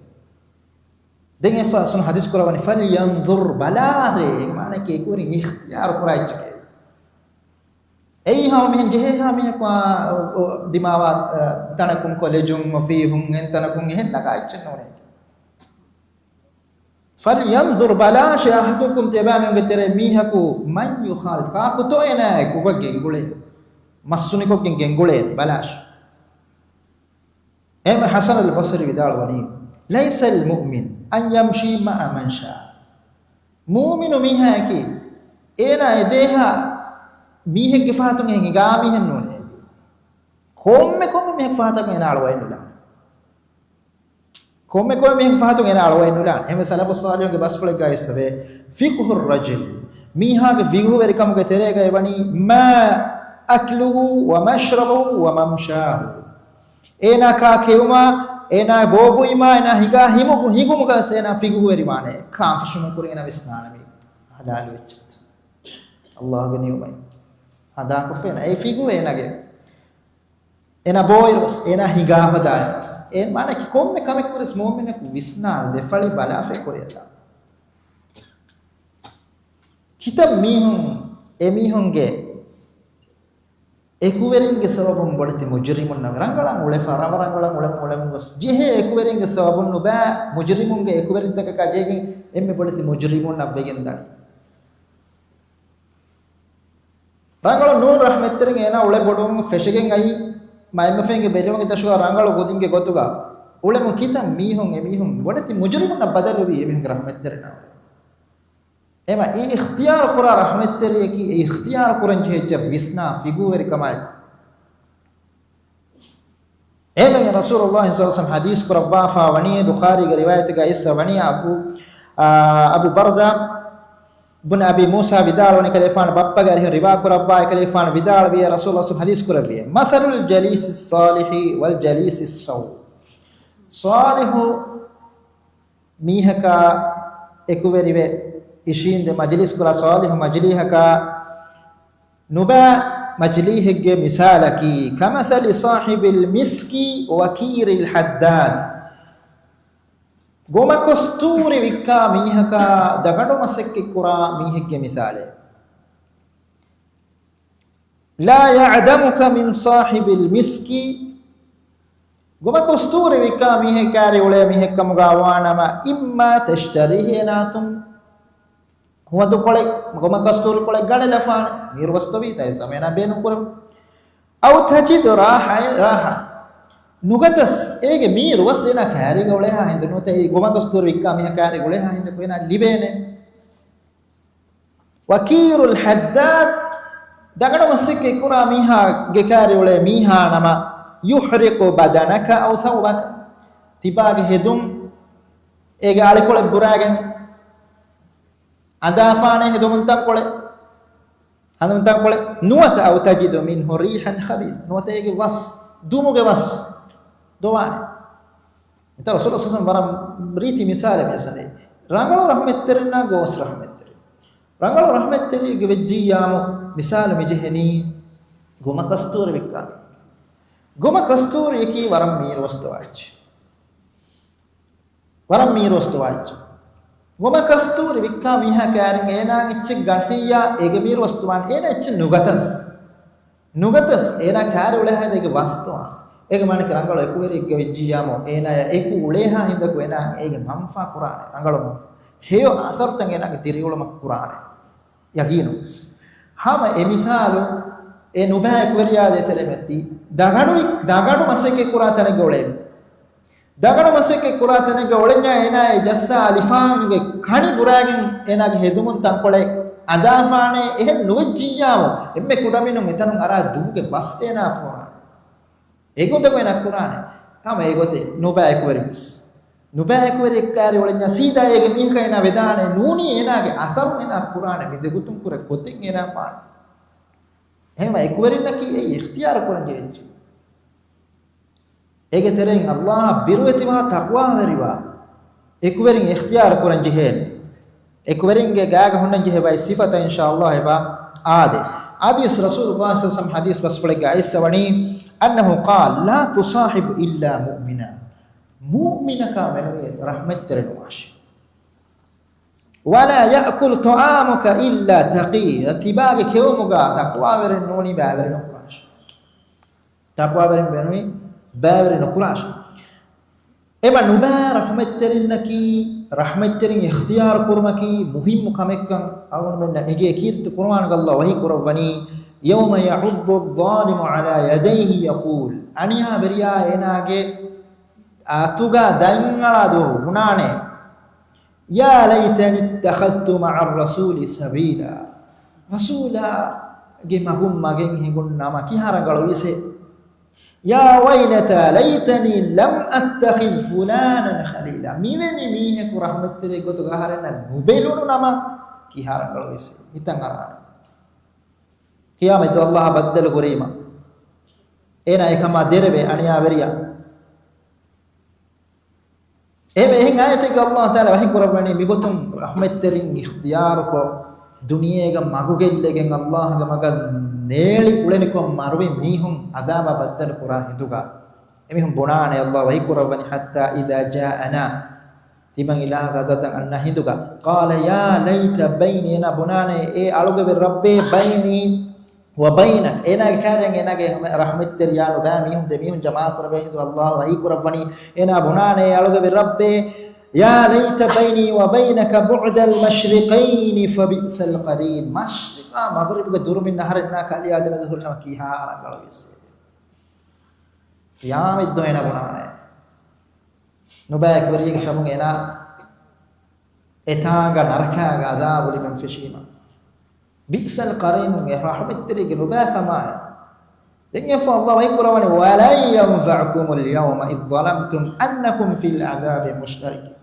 ދެން އެފަ ސުން ޙަދީޘް ކުރައްވަނީ، فلينظر، ބަލާށޭ. މާނައަކީ އެކުވެރިން އިޚްތިޔާރު ކުރާ އެއްޗެކޭ. އެއީ ހަމަ މިހެން ޖެހޭ ހާ މީހަކު، އާ، އޮ، އޮ، ދިމާވާ، އާ، ތަނަކުން ކޮލެޖުން އޮފީހުން އެން ތަނަކުން އެހެން ނަގާ އެއްޗެއް ނޫނޭ. فلينظر، ބަލާށޭ، أحدكم، ތިޔަބައިމީހުންގެ ތެރޭ މީހަކު، من يخالط، ކާކުތޯ އޭނާ އެކުގަ ގެންގުޅޭ، މައްސުނިކޮށްގެން ގެންގުޅޭ، ބަލާށޭ. އެހެންވެ، ޙަސަނުލް ބަޞްރީ ވިދާޅުވަނީ، ليس المؤمن أن يمشي مع من شاء. މުއުމިނު މީހާއަކީ، އޭނާ އެދޭހާ މީހެއްގެ ފަހަތުން އެހެން ހިނގާ މީހެއް ނޫނޭ. ކޮންމެ ކޮންމެ މީހެއްގެ ފަހަތަކުން އޭނާ އަޅުވައެއް ނުލާނެ. ކޮންމެ ކޮންމެ މީހެއްގެ ފަހަތުން އޭނާ އަޅުވައެއް ނުލާނެ. އެހެންވެ ސަލަފުއް ޞާލިޙުގެ ބަސްފުޅެއްގައި އިސްވޭ، ފިޤްހުއް ރަޖުލް، މީހާގެ ފިޤްހުވެރިކަމުގެ ތެރޭގައި ވަނީ، މާ އަކްލުހު ވަމަޝްރަބުހު ވަމަމްޝާހު. އޭނާ ކާ ކެއުމާ، އޭނާ ބޯ ބުއިމާ، އޭނާ ހިނގާ ހިމު-، ހިނގުމުގަ ވެސް އޭނާ ފިޤުހުވެރިވާނެ. ކާން ފެށުމުން ކުރިން އޭނާ ވިސްނާނެ މީ ޙަލާލު ވެއްޖެތަ؟ ﷲގެ ނިޢުމަތް ހަނދާންކޮށްފަ އޭނާ އެ ފިޤުހު އޭނާގެ، އޭނާ ބޯއިރުވެސް، އޭނާ ހިނގާފަދައިރުވެސް. އެ މާނަ ކި ކޮންމެ ކަމެއް ކުރިސް މުއުމިނަކު ވިސްނާނެ ދެ ފަޅި ބަލާފައި ކުރިއަތާ. ކިތައް މީހުން އެމީހުންގެ އެކުވެރިންގެ ސަބަބުން ބޮޑެތި މުޖުރިމުންނަށް ރަނގަޅަށް އުޅެފަ، ރަ-، ރަނގަޅަށް އުޅެމު-، އުޅެމުން ގޮސް ޖެހޭ އެކުވެރިންގެ ސަބަބުން ނުބައި މުޖުރިމުންގެ އެކުވެރިންތަކަކާ ޖެހިގެން އެންމެ ބޮޑެތި މުޖުރިމުންނަށް ވެގެން ދަނީ. ރަނގަޅު ނޫން ރަޙްމަތްތެރިން އޭނާ އުޅެ ބޮޑުވުމުން ފެށިގެން އައީ، މައިންބަފައިންގެ ބެލުމުގެ ދަށުގަ ރަނގަޅު ގޮތުންގެ ގޮތުގަ އުޅެމުން ކިތައް މީހުން އެމީހުން ބޮޑެތި މުޖުރިމުންނަށް ބަދަލުވީ އެމީހުންގެ ރަޙްމަތްތެރިންނާ. އެމަ އެ އިޚްތިޔާރު ކުރާ ރަޙްމަތްތެރިޔަކީ އެ އިޚްތިޔާރު ކުރަން ޖެހިއްޖެ ވިސްނާ ފިގުވެރިކަމާއެކު. އެމެ ރަސޫލުﷲ ޞައްލަﷲު ޢަލައިހި ވަސައްލަމަ ޙަދީޘް ކުރައްވާފާ ވަނީ، ބުޚާރީގެ ރިވާޔަތުގައި އިސްވަ ވަނީ، އަބޫ، އާ، އަބޫ ބަރްދާ ބުން އަބީ މޫސާ ވިދާޅުވަނީ ކަލޭފާނު ބައްޕަގެ އަރިހުން ރިވާ ކުރައްވާ ކަލޭފާނު ވިދާޅުވިޔޭ، ރަސޫލުﷲ ޙަދީޘް ކުރެއްވިޔޭ، މަޘަލުލް ޖަލީސިއް ޞާލިޙި ވަލް ޖަލީސިއް ސައު. ޞާލިޙު މީހަކާ އެކުވެރިވެ އިށީނދެ މަޖިލީސް ކުރާ ޞާލިޙު މަޖިލީހަކާ ނުބައި މަޖިލީހެއްގެ މިސާލަކީ، ކަމަޘަލި ޞާޙިބިލް މިސްކި ވަކީރިލް ޙައްދާދް. ގޮމަކޮސްތޫރި ވިއްކާ މީހަކާ ދަގަނޑު މަސައްކަތް ކުރާ މީހެއްގެ މިސާލެއް. ލާ ޔަޢްދަމުކަ މިން ޞާޙިބިލް މިސްކި. ގޮމަކޮސްތޫރި ވިއްކާ މީހެއް ކާރި އުޅޭ މީހެއްކަމުގަ ވާނަމަ، އިއްމާ ތަޝްތަރީހި އޭނާއަތުން ހުވަދުކޮޅެއް، ގޮމަކަސްތޫރި ކޮޅެއް ގަނެލަފާނެ. މީރުވަސްތޮވީ ތައިސް އަމޭނާ ބޭނުންކުރަމު. އައު ތަޖިދު ރާޙަ، ރާޙަ. ނުގަތަސް އޭގެ މީރުވަސް އޭނާ ކާރީގަ އުޅޭހާ ހިނދު ނުވަތަ އެ ގޮމަކަސްތޫރި ވިއްކާ މީހާ ކާރީގަ އުޅޭހާ ހިނދަކު އޭނާ ލިބޭނެ. ވަކީރުލް ޙައްދާދް، ދަގަނޑު މަސައްކަތް ކުރާ މީހާ ގެ ކާރި އުޅޭ މީހާ ނަމަ، ޔުޙްރިޤު ބަދަނަކަ އައު ޘައުބަކަ. ތިބާގެ ހެދުން އޭގެ އަޅިކޮޅެއް ބުރާގެން އަނދާފާނެ ހެދުމުން ތަންކޮޅެއް. ހަނދުމަތަންކޮޅެއް ނުވަތަ، އައު ތަޖިދު މިންހު ރީޙަން ޚަބީޘް، ނުވަތަ އޭގެ ވަސް، ދުމުގެ ވަސް ދޮވާނެ. މިތާ ރަސޫލު ޞައްލަﷲު ޢަލައިހި ވަސައްލަމަ ވަރަށް ރީތި މިސާލެއް މި ސަނެ. ރަނގަޅު ރަޙްމަތްތެރިންނާ ގޯސް ރަޙްމަތްތެރި. ރަނގަޅު ރަޙްމަތްތެރިއެއްގެ ވެއްޖިއްޔާމު މިސާލު މި ޖެހެނީ ގޮމަ ކަސްތޫރި ވިއްކާ މީހެއް. ގޮމަ ކަސްތޫރިއަކީ ވަރަށް މީރުވަސް ދޮވާ އެއްޗެއް. ވަރަށް މީރުވަސް ދޮވާ އެއްޗެއް. ގޮމަ ކަސްތޫރި ވިއްކާ މީހާ ކާރިން އޭނާ އެއްޗެއް ގަންތިއްޔާ އޭގެ މީރުވަސް ދޮވާން އޭނާ އެއްޗެއް ނުގަތަސް. ނުގަތަސް އޭނާ ކާރި އުޅޭހާ އޭގެ ވަސް ދޮވާން. އޭގެ މާނަކީ ރަނގަޅު އެކުވެރިއެއްގެ ވެއްޖިއްޔާމު އޭނާޔާ އެކު އުޅޭހާ ހިނދަކު އޭނާ އޭގެ މަންފާ ކުރާނެ. ރަނގަޅު މަންފާ. ހެޔޮ އަސަރުތައް އޭނާގެ ދިރިއުޅުމަށް ކުރާނެ. ޔަގީނުން. ހަމަ އެ މިސާލު އެ ނުބައި އެކުވެރިޔާ ދޭތެރެމެއްތި. ދަގަނޑު، ދަގަނޑު މަސައްކަތް ކުރާ ތަނެއްގަ އުޅޭ. ދަގަނޑު މަސައްކަތް ކުރާ ތަނެއްގަ އުޅެންޏާ އޭނާ އެ ޖައްސާ އަލިފާނުގެ ކަނި ބުރާގެން އޭނާގެ ހެދުމުން ތަންކޮޅެއް އަނދާފާނެ. އެހެން ނުވެއްޖިއްޔާމު އެންމެ ކުޑަމިނުން އެތަނުން އަރާ ދުމުގެ ބަސް އޭނާ ފޯރާނެ. އެގޮތަށް އޭނާ ކުރާނެ. ހަމަ އެގޮތެއް ނުބައި އެކުވެރި ވެސް. ނުބައި އެކުވެރި އެއްކާރި އުޅެންޏާ ސީދާ އޭގެ މީހަކަށް އޭނާ ވެދާނެ. ނޫނީ އޭނާގެ އަސަރު އޭނާ ކުރާނެ. މި ދެގޮތުން ކުރެ ގޮތެއް އޭނާ ފާނެ. އެހެންވެ އެކުވެރިންނަކީ އެއީ އިޚްތިޔާރު ކުރަން ޖެހޭ އެއްޗެއް. އޭގެ ތެރެއިން ﷲ އަށް ބިރުވެތިވާ ތަޤްވާވެރިވާ އެކުވެރިން އިޚްތިޔާރު ކުރަން ޖެހޭނެ. އެކުވެރިންގެ ގާގަ ހުންނަން ޖެހޭ ބައެއް ސިފަތައް އިންޝާﷲ އެބަ އާދޭ. އަދިވެސް ރަސޫލުﷲ ޞައްލަﷲު ޢަލައިހި ވަސައްލަމަ ޙަދީޘް ބަސްފުޅެއްގަ އައިސްފަ ވަނީ، أنه قال لا تصاحب إلا مؤمنا. މުއުމިނަކާ މެނުވީ ރަޙްމަތްތެރި ނުވާށޭ. ولا يأكل طعامك إلا تقي. ތިބާގެ ކެއުމުގަ ތަޤްވާވެރިން ނޫނީ ބައިވެރި ނުކުރާށޭ. ތަޤްވާވެރިން ބޭނުމީ ބައިވެރި ނުކުރާށޭ. އެމަ ނުބައި ރަޙްމަތްތެރިންނަކީ، ރަޙްމަތްތެރިން އިޚްތިޔާރު ކުރުމަކީ މުހިއްމު ކަމެއްކަން އަޅުގަނޑުމެންނަށް އެނގޭ. ކީރިތި ޤުރުއާނުގަ ﷲ ވަޙީ ކުރައްވަނީ، يوم يعض الظالم على يديه يقول، އަނިޔާވެރިޔާ އޭނާގެ އަތުގަ ދަތްއަޅާ ދުވަހު ބުނާނެ، يا ليتني اتخذت مع الرسول سبيلا. ރަސޫލާ، ގެ މަގުން މަގެއް ހިނގުން ނަމަ ކިހާ ރަނގަޅުވީސޭ؟ يا ويلتى ليتني لم أتخذ فلانا خليلا. މިވެނި މީހަކު ރަޙްމަތްތެރި ގޮތުގަ އަހަރެންނަށް ނުބެލުނު ނަމަ ކިހާ ރަނގަޅުވީސޭ؟ ހިތަށް އަރާނެ. ޤިޔާމަތްދުވަހު ﷲ އަށް ބައްދަލު ކުރީމަ، އޭނާ އެކަމާ ދެރަވޭ އަނިޔާވެރިޔާ. އެހެން އެހެން އާޔަތެއްގަ ﷲ ތަޢާލާ ވަޙީ ކުރައްވަނީ މިގޮތުން ރަޙްމަތްތެރިން އިޚްތިޔާރުކޮށް، ދުނިޔޭގަ މަގުގެއްލެގެން ﷲގެ މަގަށް ނޭޅި އުޅެނިކޮށް މަރުވި މީހުން ޢަޛާބާ ބައްދަލު ކުރާ ހިނދުގަ. އެމީހުން ބުނާނެ، ﷲ ވަޙީ ކުރައްވަނީ، حتى إذا جاءنا، ތިމަން އިލާހުގެ ޢަދަދަށް އަންނަ ހިނދުގަ، قال يا ليت بيني، އޭނާ ބުނާނެ، އޭ އަޅުގަވެ ރައްބޭ، بيني وبينك، އޭނާގެ ކައިރިއަށް އޭނާގެ ރަޙްމަތްތެރިޔާ ނުބައި މީހުން، ދެ މީހުން ޖަމާކުރެވޭ ހިނދު ﷲ ވަޙީ ކުރައްވަނީ، އޭނާ ބުނާނެ، އޭ އަޅުގަވެ ރައްބޭ، يا ليت بيني وبينك بعد المشرقين فبئس القرين. މަޝްރިޤާ މަޣްރިބުގެ ދުރުމިން އަހަރެންނާ ކަލި އާދެމެދު ހުރި ނަމަ ކިހާ ރަނގަޅުވީސޭ. ޤިޔާމަތްދުވަހު އޭނާ ބުނާނެ. ނުބައި އެކުވެރިޔެއްގެ ސަބަބުން އޭނާ އެތާނގަ ނަރަކާގެ ޢަޛާބު ލިބެން ފެށީމަ. بئس القرين، އެ ރަޙްމަތްތެރިއެއްގެ ނުބައި ކަމާއެ. ދެން އެފަ ﷲ ވަޙީ ކުރައްވަނީ، ولن ينفعكم اليوم إذ ظلمتم أنكم في العذاب مشتركون.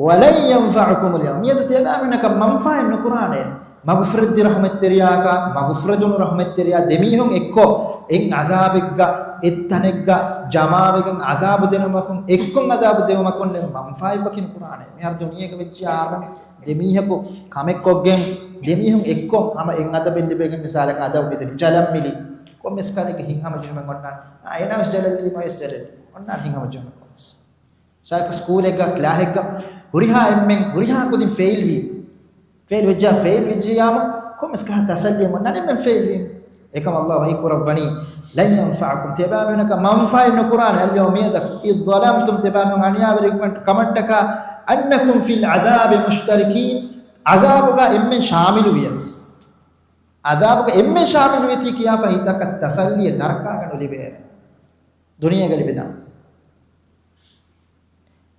ولن ينفعكم اليوم. މިއަދު ތިޔަބައިމީހުންނަކަށް މަންފާއެއް ނުކުރާނެ. މަގުފުރެއްދި ރަޙްމަތްތެރިޔާއަކާ، މަގުފުރެދުނު ރަޙްމަތްތެރިޔާ ދެމީހުން އެއްކޮށް، އެއް ޢަޛާބެއްގަ، އެއް ތަނެއްގަ، ޖަމާވެގެން ޢަޛާބު ދެނުމަކުން، އެއްކޮށް ޢަޛާބު ދެވުމަކުން ނެ މަންފާއެއް ވަކި ނުކުރާނެ. މިހާރު ދުނިޔޭގަ ވެއްޖިއްޔާ އާރުން ދެމީހަކު ކަމެއްކޮށްގެން، ދެމީހުން އެއްކޮށް ހަމަ އެއް އަދަބެއް ލިބެގެން، މިސާލަކަށް އަދަބު މިދަނީ. ޖަލަށް މިލި. ކޮންމެސް ކަލެއްގެ ހިތްހަމަޖެހުމެއް އޮންނާނެ. އާ، އޭނާވެސް ޖަލަށް ލިބި މަވެސް ޖަލަށް. އޮންނާނެ ހިތްހަމަޖެހުމެއް ކޮންމެސް. ސާކަ ސްކޫލެއްގަ، ކްލާހެއްގަ، ހުރިހާ އެންމެން، ހުރިހާ ކުދިން ފެއިލް ވީ. ފެއިލް ވެއްޖާ، ފެއިލް ވެއްޖިއްޔާމު، ކޮންމެސް ކަހަ ތަސައްލިއެއް އޮންނާނެ އެންމެން ފެއިލް ވީ. އެކަމަށް ﷲ ވަޙީ ކުރައްވަނީ، لن ينفعكم، ތިޔަބައިމީހުންނަކަށް މަންފާއެއް ނުކުރާނެ، اليوم، މިއަދަކު، إذ ظلمتم، ތިޔަބައިމީހުން އަނިޔާވެރިކަމަށްޓަކާ، أنكم في العذاب مشتركون، ޢަޛާބުގަ އެންމެން ޝާމިލު ވިޔަސް. ޢަޛާބުގަ އެންމެން ޝާމިލު ވީތީ ކިޔާފަ ހިތަކަށް ތަސައްލިއެއް ނަރަކާގަ ނުލިބޭނެ. ދުނިޔޭގަ ލިބިދާނެ.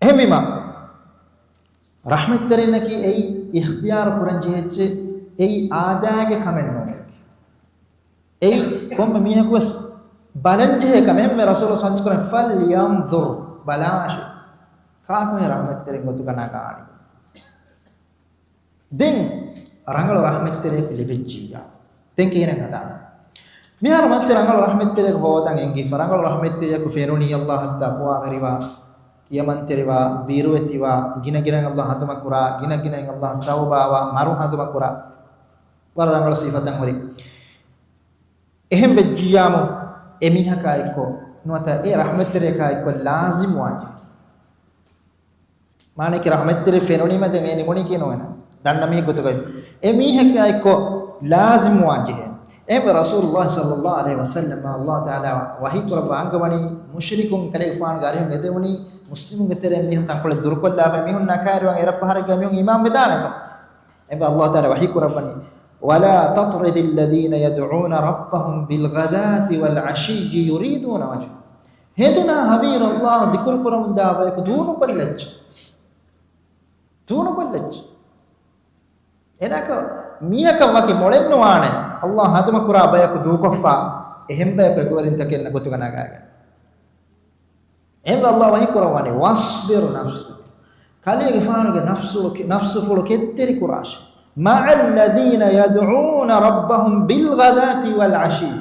އެހެންވީމަ، ރަޙްމަތްތެރިންނަކީ އެއީ އިޚްތިޔާރު ކުރަން ޖެހޭ އެއްޗެއް، އެއީ އާދައިގެ ކަމެއް ނޫން. އެއީ ކޮންމެ މީހަކުވެސް ބަލަން ޖެހޭ ކަމެއް. އެހެންވެ ރަސޫލު ޙަދީޘް ކުރަން، فلينظر، ބަލާށޭ، ކާކުހޭ ރަޙްމަތްތެރިން ގޮތުގަ ނަގާނީ. ދެން ރަނގަޅު ރަޙްމަތްތެރިޔަކު ލިބިއްޖިއްޔާ، ދެން ކިހިނެއް ހަދާނެ؟ މިހާރު މަތި ރަނގަޅު ރަޙްމަތްތެރިޔަކު ހޯދަން އެނގިފަ، ރަނގަޅު ރަޙްމަތްތެރިޔަކު ފެނުނީ ﷲ އަށް ތަޤްވާވެރިވާ، ކިޔަމަންތެރިވާ، ބިރުވެތިވާ، ގިނަ ގިނައިން ﷲ ހަނދުމަކުރާ، ގިނަ ގިނައިން ﷲ ތައުބާވާ، މަރު ހަނދުމަކުރާ، ވަރަށް ރަނގަޅު ސިފަތައް ހުރި. އެހެން ވެއްޖިއްޔާމު، އެ މީހަކާ އެއްކޮށް ނުވަތަ އެ ރަޙްމަތްތެރިޔަކާ އެއްކޮށް ލާޒިމުވާންޖެހޭ. މާނައަކީ ރަޙްމަތްތެރި ފެނުނީމަ ދެން އެ ނިމުނީކީ ނުވެނަ. ދަންނަ މީހެއް ގޮތުގައި. އެ މީހަކާ އެއްކޮށް ލާޒިމުވާން ޖެހޭ. އެހެންވެ ރަސޫލުﷲ ޞައްލައްލާހު ޢަލައިހި ވަސައްލަމަށް ﷲ ތަޢާލާ ވަޙީ ކުރައްވާ އަންގަވަނީ މުޝްރިކުން ކަލޭގެފާނުގެ އަރިހުން އެދެވުނީ މުސްލިމުންގެ ތެރެއިން މީހުން ތަންކޮޅެއް ދުރުކޮށްލާފަ މީހުންނާ ކައިރިވާން އެރަށް ފަހަރެއްގަ މީހުން އީމާން ވެދާނެތޯ. އެހެންވެ ﷲ ތަޢާލާ ވަޙީ ކުރައްވަނީ، ولا تطرد الذين يدعون ربهم بالغداة والعشي يريدون وجهه. ހެދުނާ ހަވީރު ﷲ އަށް ޛިކުރު ކުރަމުންދާ ބަޔަކު ދޫނުކޮށްލައްޗަ. ދޫނުކޮށްލައްޗަ. އެނަކަ މީހަކަށް ވަކި މޮޅެއްނުވާނެ، ﷲ ހަނދުމަކުރާ ބަޔަކު ދޫކޮށްފަ، އެހެން ބަޔަކު އެކުވެރިންތަކެއް ގޮތުގަ ނަގާގެން. އެހެންވެ ﷲ ވަޙީ ކުރައްވަނީ، واصبر نفسك. ކަލޭގެފާނުގެ ނަފްސު، ނަފްސުފުޅު ކެތްތެރި ކުރާށޭ. مع الذين يدعون ربهم بالغداة والعشي.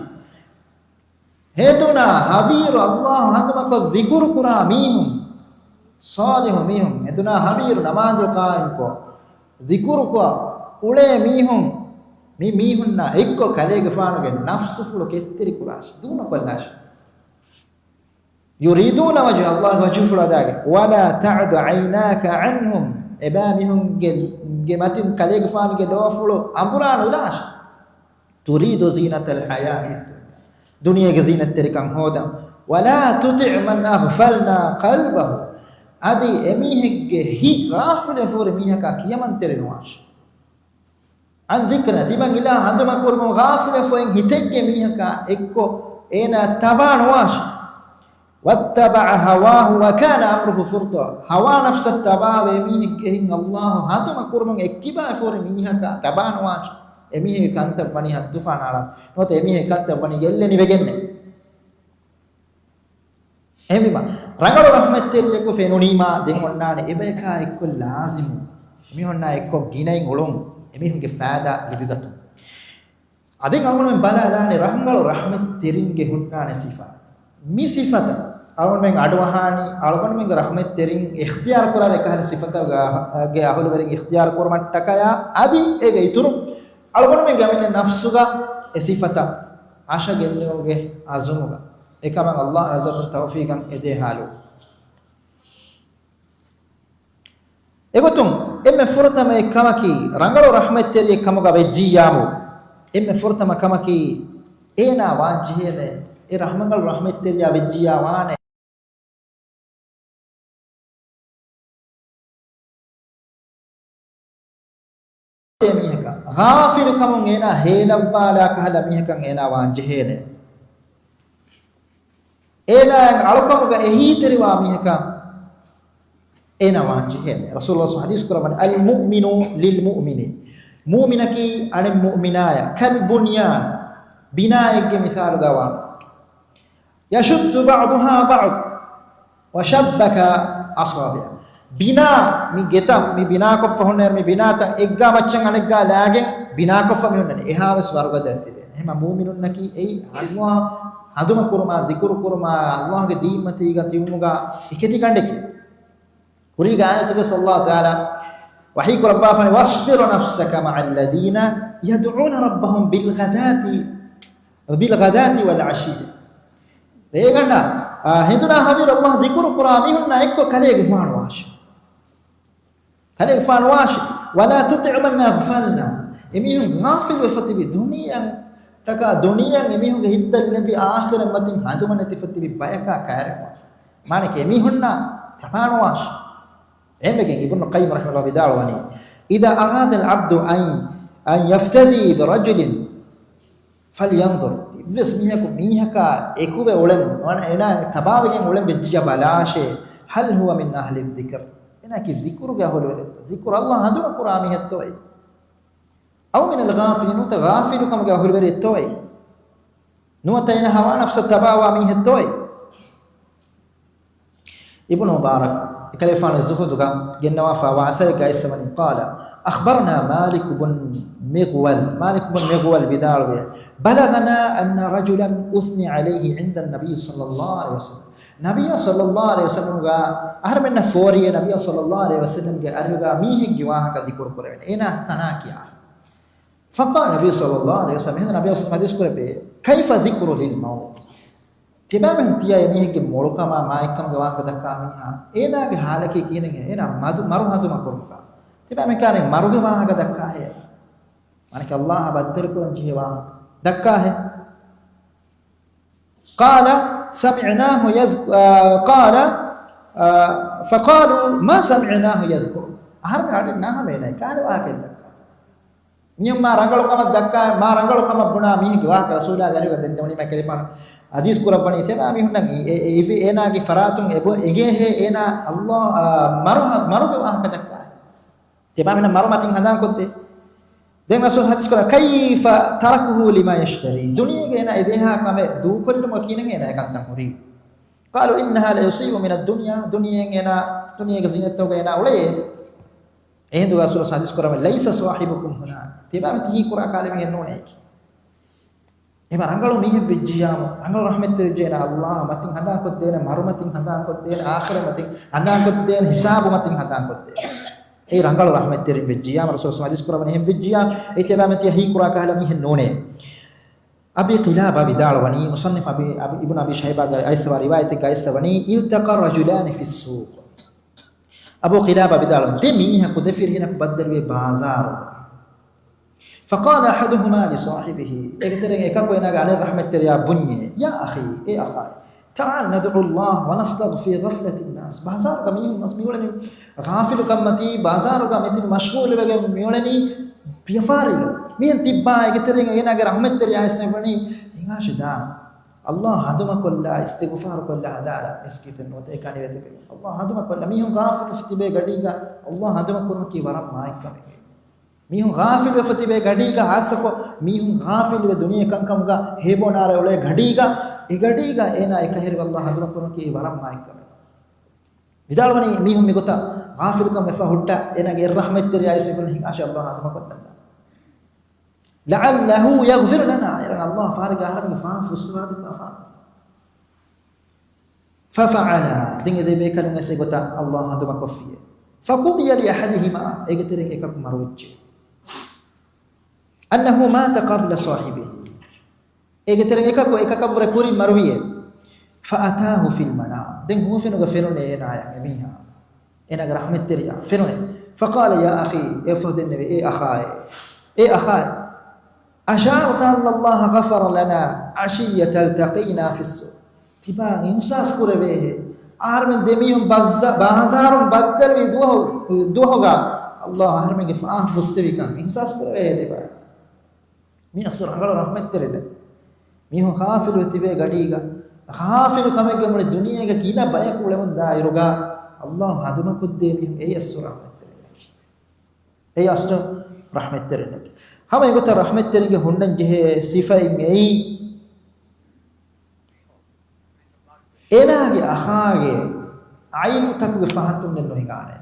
ހެދުނާ ހަވީރު ﷲ ހަނދުމަކޮށް ޛިކުރު ކުރާ މީހުން، ޞާލިޙު މީހުން، ހެދުނާ ހަވީރު ނަމާދު ޤާއިމްކޮށް، ޛިކުރުކޮށް އުޅޭ މީހުން، މި މީހުންނާ އެއްކޮށް ކަލޭގެފާނުގެ ނަފްސުފުޅު ކެތްތެރި ކުރާށޭ، ދޫނުކޮށްލާށޭ. يريدون وجهه، ﷲ ގެ ވަޖްހުފުޅު ހަދާގެން. ولا تعد عيناك عنهم، އެބައިމީހުންގެ، ގެ މަތިން ކަލޭގެފާނުގެ ލޯފުޅު އަނބުރާނުލާށޭ. تريد زينة الحياة الدنيا، ދުނިޔޭގެ ޒީނަތްތެރިކަން ހޯދަން. ولا تطع من أغفلنا قلبه، އަދި އެމީހެއްގެ ހިތް ޣާފިލުވެފަ ހުރި މީހަކާ ކިޔަމަންތެރި ނުވާށޭ. عن ذكرنا، ތިމަން އިލާހު ހަނދުމަކުރުމުން ޣާފިލުވެފައި ހިތެއްގެ މީހަކާ އެއްކޮށް އޭނާ ތަބާ ނުވާށޭ. واتبع هواه وكان أمره فرطا، ހަވާ ނަފްސަށް ތަބާވެ މީހެއްގެ ހިތް ﷲ ހަނދުމަކުރުމުން އެއްކިބާވެފަ ހުރި މީހަކާ ތަބާ ނުވާށޭ. އެމީހެއްގެ ކަންތައް ވަނީ ހައްދުފާނާޅާ. ނުވަތަ އެމީހެއްގެ ކަންތައް ވަނީ ގެއްލެނިވެގެންނެއް. އެހެންވީމަ، ރަނގަޅު ރަޙްމަތްތެރިއަކު ފެނުނީމާ، ދެން އޮންނާނެ އެބަޔަކާ އެއްކޮށް ލާޒިމު، އެމީހުންނާ އެއްކޮށް ގިނައިން އުޅުން، އެމީހުންގެ ފައިދާ ލިބިގަތުން. އަދި އަޅުގަނޑުމެން ބަލާލާނެ ރަނގަޅު ރަޙްމަތްތެރިންގެ ހުންނާނެ ސިފަ. މި ސިފަތައް އަޅުގަނޑުމެން އަޑުއަހާނީ، އަޅުގަނޑުމެންގެ ރަޙްމަތްތެރިން އިޚްތިޔާރު ކުރާ އެކަހަލަ ސިފަތައް ގެ އަހުލުވެރިން އިޚްތިޔާރު ކުރުމަށްޓަކައި، އަދި އޭގެ އިތުރުން އަޅުގަނޑުމެންގެ އަމިއްލަ ނަފްސުގަ އެ ސިފަތައް އަށަ ގެންނެވުމުގެ އަޒުމުގަ. އެކަމަށް ﷲ ޢައްޒަ ވަޖައްލަ ތައުފީޤަށް އެދޭ ޙާލު. އެގޮތުން އެންމެ ފުރަތަމަ އެއް ކަމަކީ، ރަނގަޅު ރަޙްމަތްތެރިއެއް ކަމުގަ ވެއްޖިއްޔާމު، އެންމެ ފުރަތަމަ ކަމަކީ، އޭނާ ވާންޖެހޭނެ އެ ރަޙްމަތް، ރަޙްމަތްތެރިޔާ ވެއްޖިއްޔާ ވާނެ. އެ މީހަކަށް ޣާފިލު ކަމުން އޭނާ ހޭލައްވާލާ ކަހަލަ މީހަކަށް އޭނާ ވާން ޖެހޭނެ. އޭނާއަށް އަޅުކަމުގަ އެހީތެރިވާ މީހަކަށް އޭނާ ވާން ޖެހޭނެ. ރަސޫލުﷲ ޙަދީޘް ކުރައްވަނީ، "الْمُؤْمِنُ لِلْمُؤْمِنِ." މުއުމިނަކީ އަނެއް މުއުމިނާޔަށް، "كَالْبُنْيَانِ." ބިނާއެއްގެ މިސާލުގަ ވާ. "يَشُدُّ بَعْضُهَا بَعْضًا وَشَبَّكَ أَصَابِعَهُ." ބިނާ، މި ގެތައް، މި ބިނާކޮށްފަ ހުންނަ މި ބިނާތައް އެއްގާ މައްޗަށް އަނެއްގާ ލާގެން ބިނާކޮށްފަ މި ހުންނަނީ. އެހާވެސް ވަރުގަދައަށް ތިބޭނެ. އެހެމަ މުއުމިނުންނަކީ އެއީ ﷲ ހަނދުމަކުރުމާ، ދިކުރުކުރުމާ، ﷲގެ ދީންމަތީގަ ތިބުމުގަ އެކެތި ގަނޑެކޭ. ކުރީގެ އާޔަތުގައި ﷲ ތަޢާލާ ވަޙީ ކުރައްވާފަނި، "وَاصْبِرْ نَفْسَكَ مَعَ الَّذِينَ يَدْعُونَ رَبَّهُمْ بِالْغَدَاةِ، بِالْغَدَاةِ وَالْعَشِيِّ." ރޭގަނޑާ، އާ، ހެނދުނާ ހަވީރު ﷲ ޒިކުރު ކުރާ މީހުންނާ އެއްކޮށް ކަލޭގެފާނު ވާށި. ކަލޭގެފާނު ވާށި. "وَلَا تُطِعْ مَنْ أَغْفَلْنَا." އެމީހުން ޣާފިލުވެފަ ތިބި ދުނިޔެއަށްޓަކާ، ދުނިޔެއަށް އެމީހުންގެ ހިތްދަށް ލެއްވި އާޚިރަތް މަތިން ހަނދުމަ ނެތިފަ ތިބި ބަޔަކާ ކައިރިވާށި. މާނައަކީ އެމީހުންނާ ތަބާނުވާށި. އެހެންވެގެން އިބްނު ޤައްޔިމް ރަޙިމަހުﷲ ވިދާޅުވަނީ، "إِذَا أَرَادَ الْعَبْدُ أَنْ، أَنْ يَفْتَدِيَ بِرَجُلٍ فَلْيَنْظُرْ." އެއްވެސް މީހަކު މީހަކާ އެކުވެ އުޅެން، އޭނާ ތަބާވެގެން އުޅެން ވެއްޖިއްޔާ ބަލާށޭ، "هَلْ هُوَ مِنْ أَهْلِ الذِّكْرِ؟" އޭނާއަކީ ޛިކުރުގެ އަހުލުވެރިއެއްތޯ؟ ޛިކުރު ﷲ ހަނދުމަ ކުރާ މީހެއްތޯއޭ؟ "أَوْ مِنَ الْغَافِلِينَ؟" ނުވަތަ ޣާފިލު ކަމުގެ އަހުލުވެރިއެއްތޯއޭ؟ ނުވަތަ އޭނާ ހަވާ ނަފްސަށް ތަބާވާ މީހެއްތޯއޭ؟ އިބްނު މުބާރަކް އެކަލޭފާނު ޒުހުދުގަ ގެންނަވާފައިވާ އަސަރެއްގައި އިސްވަނީ، قال، أخبرنا مالك بن مغول، مالك بن مغول ވިދާޅުވޭ، بلغنا أن رجلا أثني عليه عند النبي صلى الله عليه وسلم. ނަބިއްޔާ ޞައްލައްލާހު ޢަލައިހި ވަސައްލަމްގެ އަރިހުގަ، އަހަރެމެންނަށް ފޯރިއޭ ނަބިއްޔާ ޞައްލައްލާހު ޢަލައިހި ވަސައްލަމްގެ އަރިހުގަ މީހެއްގެ ވާހަކަ ޛިކުރު ކުރެވެން. އޭނާ ސަނާ ކިޔާފަ. فقال النبي صلى الله عليه وسلم، އެހެން ނަބިއްޔާ ޙަދީޘް ކުރެއްވި، كيف ذكر للموت؟ ތިބާމެން ތިޔަ އެމީހެއްގެ މޮޅުކަމާ މާތްކަމުގެ ވާހަކަ ދައްކާ މީހާ، އޭނާގެ ޙާލަކީ ކިހިނެއްހޭ؟ އޭނާ މަދު، މަރު ހަނދުމަކުރުމުގަ. ތިބާމެން ކާނެ މަރުގެ ވާހަކަ ދައްކާހޭ؟ މާނައަކީ ﷲ އާ ބައްދަލުކުރަން ޖެހޭ ވާހަކަ ދައްކާހޭ؟ قال سمعناه يذك-، آه، قال، آه، فقالوا ما سمعناه يذكر. އަހަރެން އަޑެއް ނާހަމޭނައި ކާރި ވާހަކަ ދައްކާ. މިޔަށް މާ ރަނގަޅު ކަމަށް ދައްކާ، މާ ރަނގަޅު ކަމަށް ބުނާ މީހެއްގެ ވާހަކަ ރަސޫލާގެ އަރިހުގަ ދެންނެވުނީމަ ކަލޭފާނު ޙަދީޘް ކުރައްވަނީ ތިބާ މީހުންނަށް އެ، އެ، އެ، އޭނާގެ ފަރާތުން އެބަ އެނގޭހޭ އޭނާ ﷲ، އާ، މަރު، މަރުގެ ވާހަކަ ދައްކާ. ތިބާމީހުންނަށް މަރު މަތިން ހަނދާންކޮށްދޭ. ދެން ރަސޫލު ޙަދީޘް ކުރަން، كيف تركه لما يشتري؟ ދުނިޔޭގަ އޭނާ އެދޭހާ ކަމެއް ދޫކޮށްލުމަށް ކިހިނެއް އޭނާ އެކަންތައް ހުރީ؟ قالوا إنها ليصيب من الدنيا، ދުނިޔެއިން އޭނާ، ދުނިޔޭގެ ޒީނަތްތަކުގަ އޭނާ އުޅޭ. އެހިނދު ރަސޫލު ޙަދީޘް ކުރަމެ، ليس صاحبكم هنا، ތިބާމެން ތިހީ ކުރާ ކާލެ މީހެއް ނޫނޭ. އެމަ ރަނގަޅު މީހެއް ވެއްޖިއްޔާމު، ރަނގަޅު ރަޙްމަތްތެރި ވެއްޖެއްޔާ ﷲ މަތިން ހަނދާންކޮށްދޭނެ، މަރު މަތިން ހަނދާންކޮށްދޭނެ، އާޚިރަތް މަތިން ހަނދާންކޮށްދޭނެ، ހިސާބު މަތިން ހަނދާންކޮށްދޭނެ. އެ ރަނގަޅު ރަޙްމަތްތެރިން ވެއްޖިއްޔާމު، ރަސޫލު ޙަދީޘް ކުރަވަނީ އެހެން ވެއްޖިއްޔާ، އެ ތިބާމެން ތިޔަ ހީކުރާ ކަހަލަ މީހެއް ނޫނޭ. އަބީ ޤިލާބާ ވިދާޅުވަނީ، މުޞައްނިފް އަބީ، އަބީ، އިބްނު އަބީ ޝައިބާގެ އައިސްވާ ރިވާޔަތެއްގަ އައިސްވަނީ، التقى رجلان في السوق. އަބޫ ޤިލާބާ ވިދާޅުވަނީ، ދެ މީހަކު، ދެ ފިރިހެނަކު ބައްދަލުވި ބާޒާރު. فقال أحدهما لصاحبه، އޭގެ ތެރެއިން އެކަކު އޭނާގެ އަނެއް ރަޙްމަތްތެރިޔާ ބުންޏޭ، يا أخي، އޭ އަޚާ، تعال ندعو الله ونصدق في غفلة الناس. ބާޒާރުގަ މީހުން މިއުޅެނީ ޣާފިލުކަންމަތީ، ބާޒާރުގަ މިތިބި މަޝްޣޫލުވެގެން މިއުޅެނީ ވިޔަފާރީގަ. މިހެން ތިއްބާ އޭގެ ތެރެއިން އޭނާގެ ރަޙްމަތްތެރިޔާ އައިސް ބުނީ، ހިނގާށޭ ދާ، ﷲ ހަނދުމަކޮށްލާ، އިސްތިޣުފާރުކޮށްލާ ހަދާލާ މިސްކިތެއް ނުވަތަ އެކަނިވެތި ބިމެއް. ﷲ ހަނދުމަކޮށްލާ، މީހުން ޣާފިލު ތިބޭ ގަޑީގަ ﷲ ހަނދުމަކުރުމަކީ ވަރަށް މާތް ކަމެއް. މީހުން ޣާފިލުވެފަ ތިބޭ ގަޑީގަ، ހާއްސަކޮށް މީހުން ޣާފިލުވެ ދުނިޔެ ކަންކަމުގަ ހޭބޯނާރަ އުޅޭ ގަޑީގަ، އެ ގަޑީގަ އޭނާ އެކަހެރިވެ އައްލާހް ހަނދުމަކުރުމަކީ ވަރަށް މާތްކަމެއް. ވިދާޅުވަނީ މީހުން މިގޮތަށް ޣާފިލުކަން ވެފަ ހުއްޓާ، އޭނާގެ އެއް ރަޙްމަތްތެރިޔާ އިސް އެކަން ހިނގާށޭ އައްލާހް ހަނދުމަކޮށްދަންނަ. لعله يغفر لنا، އޭރަށް އައްލާހް ފަހަރެއްގަ އަހަރެމެންގެ ފާން ފުއްސަވާދިންވާފާނެ. ففعلا، ދެން އެ ދެ ބޭކަލުން އެސެ ގޮތަށް އައްލާހް ހަނދުމަކޮށްފިއެ. فقضي لأحدهما، އޭގެ ތެރެއިން އެކަކު މަރުވެއްޖެ. أنه مات قبل صاحبه، އޭގެ ތެރެއިން އެކަކު އެކަކަށްވުރެ ކުރިން މަރުވިއެ. فأتاه في المنام، ދެން ހުވަފެނުގަ ފެނުނެ އޭނާޔަށް އެމީހާ. އޭނާގެ ރަޙްމަތްތެރިޔާ ފެނުނެ. فقال يا أخي، އެ އުފަހު ދެންނެވި، އޭ އަޚާއޭ، އޭ އަޚާއޭ، أشعرت أن الله غفر لنا عشية التقينا في السوق. ތިބާ އިޙްސާސް ކުރެވޭހޭ، އަހަރެމެން ދެމީހުން ބައްޒަ-، ބާޒާރުން ބައްދަލުވި ދުވަހު-، ދުވަހުގަ އައްލާހް އަހަރެމެންގެ ފާން ފުއްސެވިކަން އިޙްސާސް ކުރެވޭހޭ ތިބާ. މި އަސްލު ރަނގަޅު ރަޙްމަތްތެރިނެއް. މީހުން ޣާފިލުވެ ތިބޭ ގަޑީގަ، ޣާފިލު ކަމެއްގެ މުޅި ދުނިޔޭގަ ގިނަ ބަޔަކު އުޅެމުންދާ އިރުގަ، އައްލާހް ހަނދުމަކޮށްދޭ މީހުން އެއީ އަސްލު ރަޙްމަތްތެރިންނަކީ. އެއީ އަސްލު ރަޙްމަތްތެރިންނަކީ. ހަމަ އެގޮތަށް ރަޙްމަތްތެރިންގެ ހުންނަން ޖެހޭ ސިފައިން އެއީ، އޭނާގެ އަޚާގެ އައިބުތަކުގެ ފަހަތުންނެއް ނުހިނގާނެ.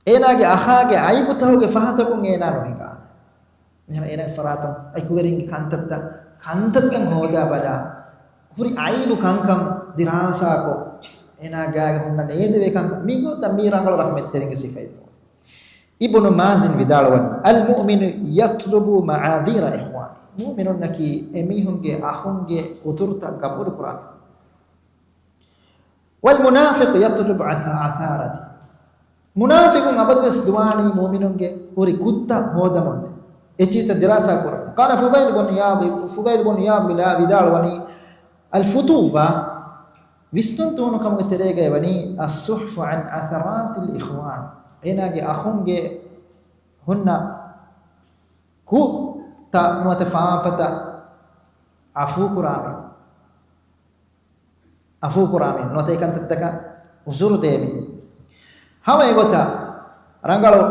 އޭނާގެ އަޚާގެ އައިބުތަކުގެ ފަހަތަކުން އޭނާ ނުހިނގާނެ. މިހާރު އޭނާގެ ފަރާތުން އެކުވެރިންގެ ކަންތައްތައް، ކަންތައްތައް ހޯދާ ބަލާ، ހުރި އައިބު ކަންކަން ދިރާސާކޮށް، އޭނާ ގާގެ ހުންނަ ނޭދެވޭ ކަންކަން، މިގޮތަށް މީ ރަނގަޅު ރަޙްމަތްތެރިންގެ ސިފައެއް ނޫން. އިބްނު މާޒިން ވިދާޅުވަނީ، المؤمن يطلب معاذير إخوانه. މުއުމިނުންނަކީ އެމީހުންގެ އަޚުންގެ ޢުޛުރުތައް ގަބޫލު ކުރާ. والمنافق يطلب عث-، عثارته. މުނާފިޤުން އަބަދުވެސް ދުވާނީ މުއުމިނުންގެ ހުރި ގުއްތަ ހޯދަމުންނޭ. އެ ޗީތައް ދިރާސާ ކުރަން. قال فضيل بن عياض، ފުޟައިލް ބުން އިޔާޟް ވިދާޅުވަނީ، الفتوة، ވިސްނުން ތޫނުކަމުގެ ތެރޭގައި ވަނީ، السحف عن عثرات الإخوان. އޭނާގެ އަޚުންގެ ހުންނަ ގުއްތައް ނުވަތަ ފާފަތައް އަފޫކުރާމެ. އަފޫކުރާމި ނުވަތަ އެކަންތައްތަކަށް ޢުޛުރު ދޭމި. ހަމަ އެގޮތަށް ރަނގަޅު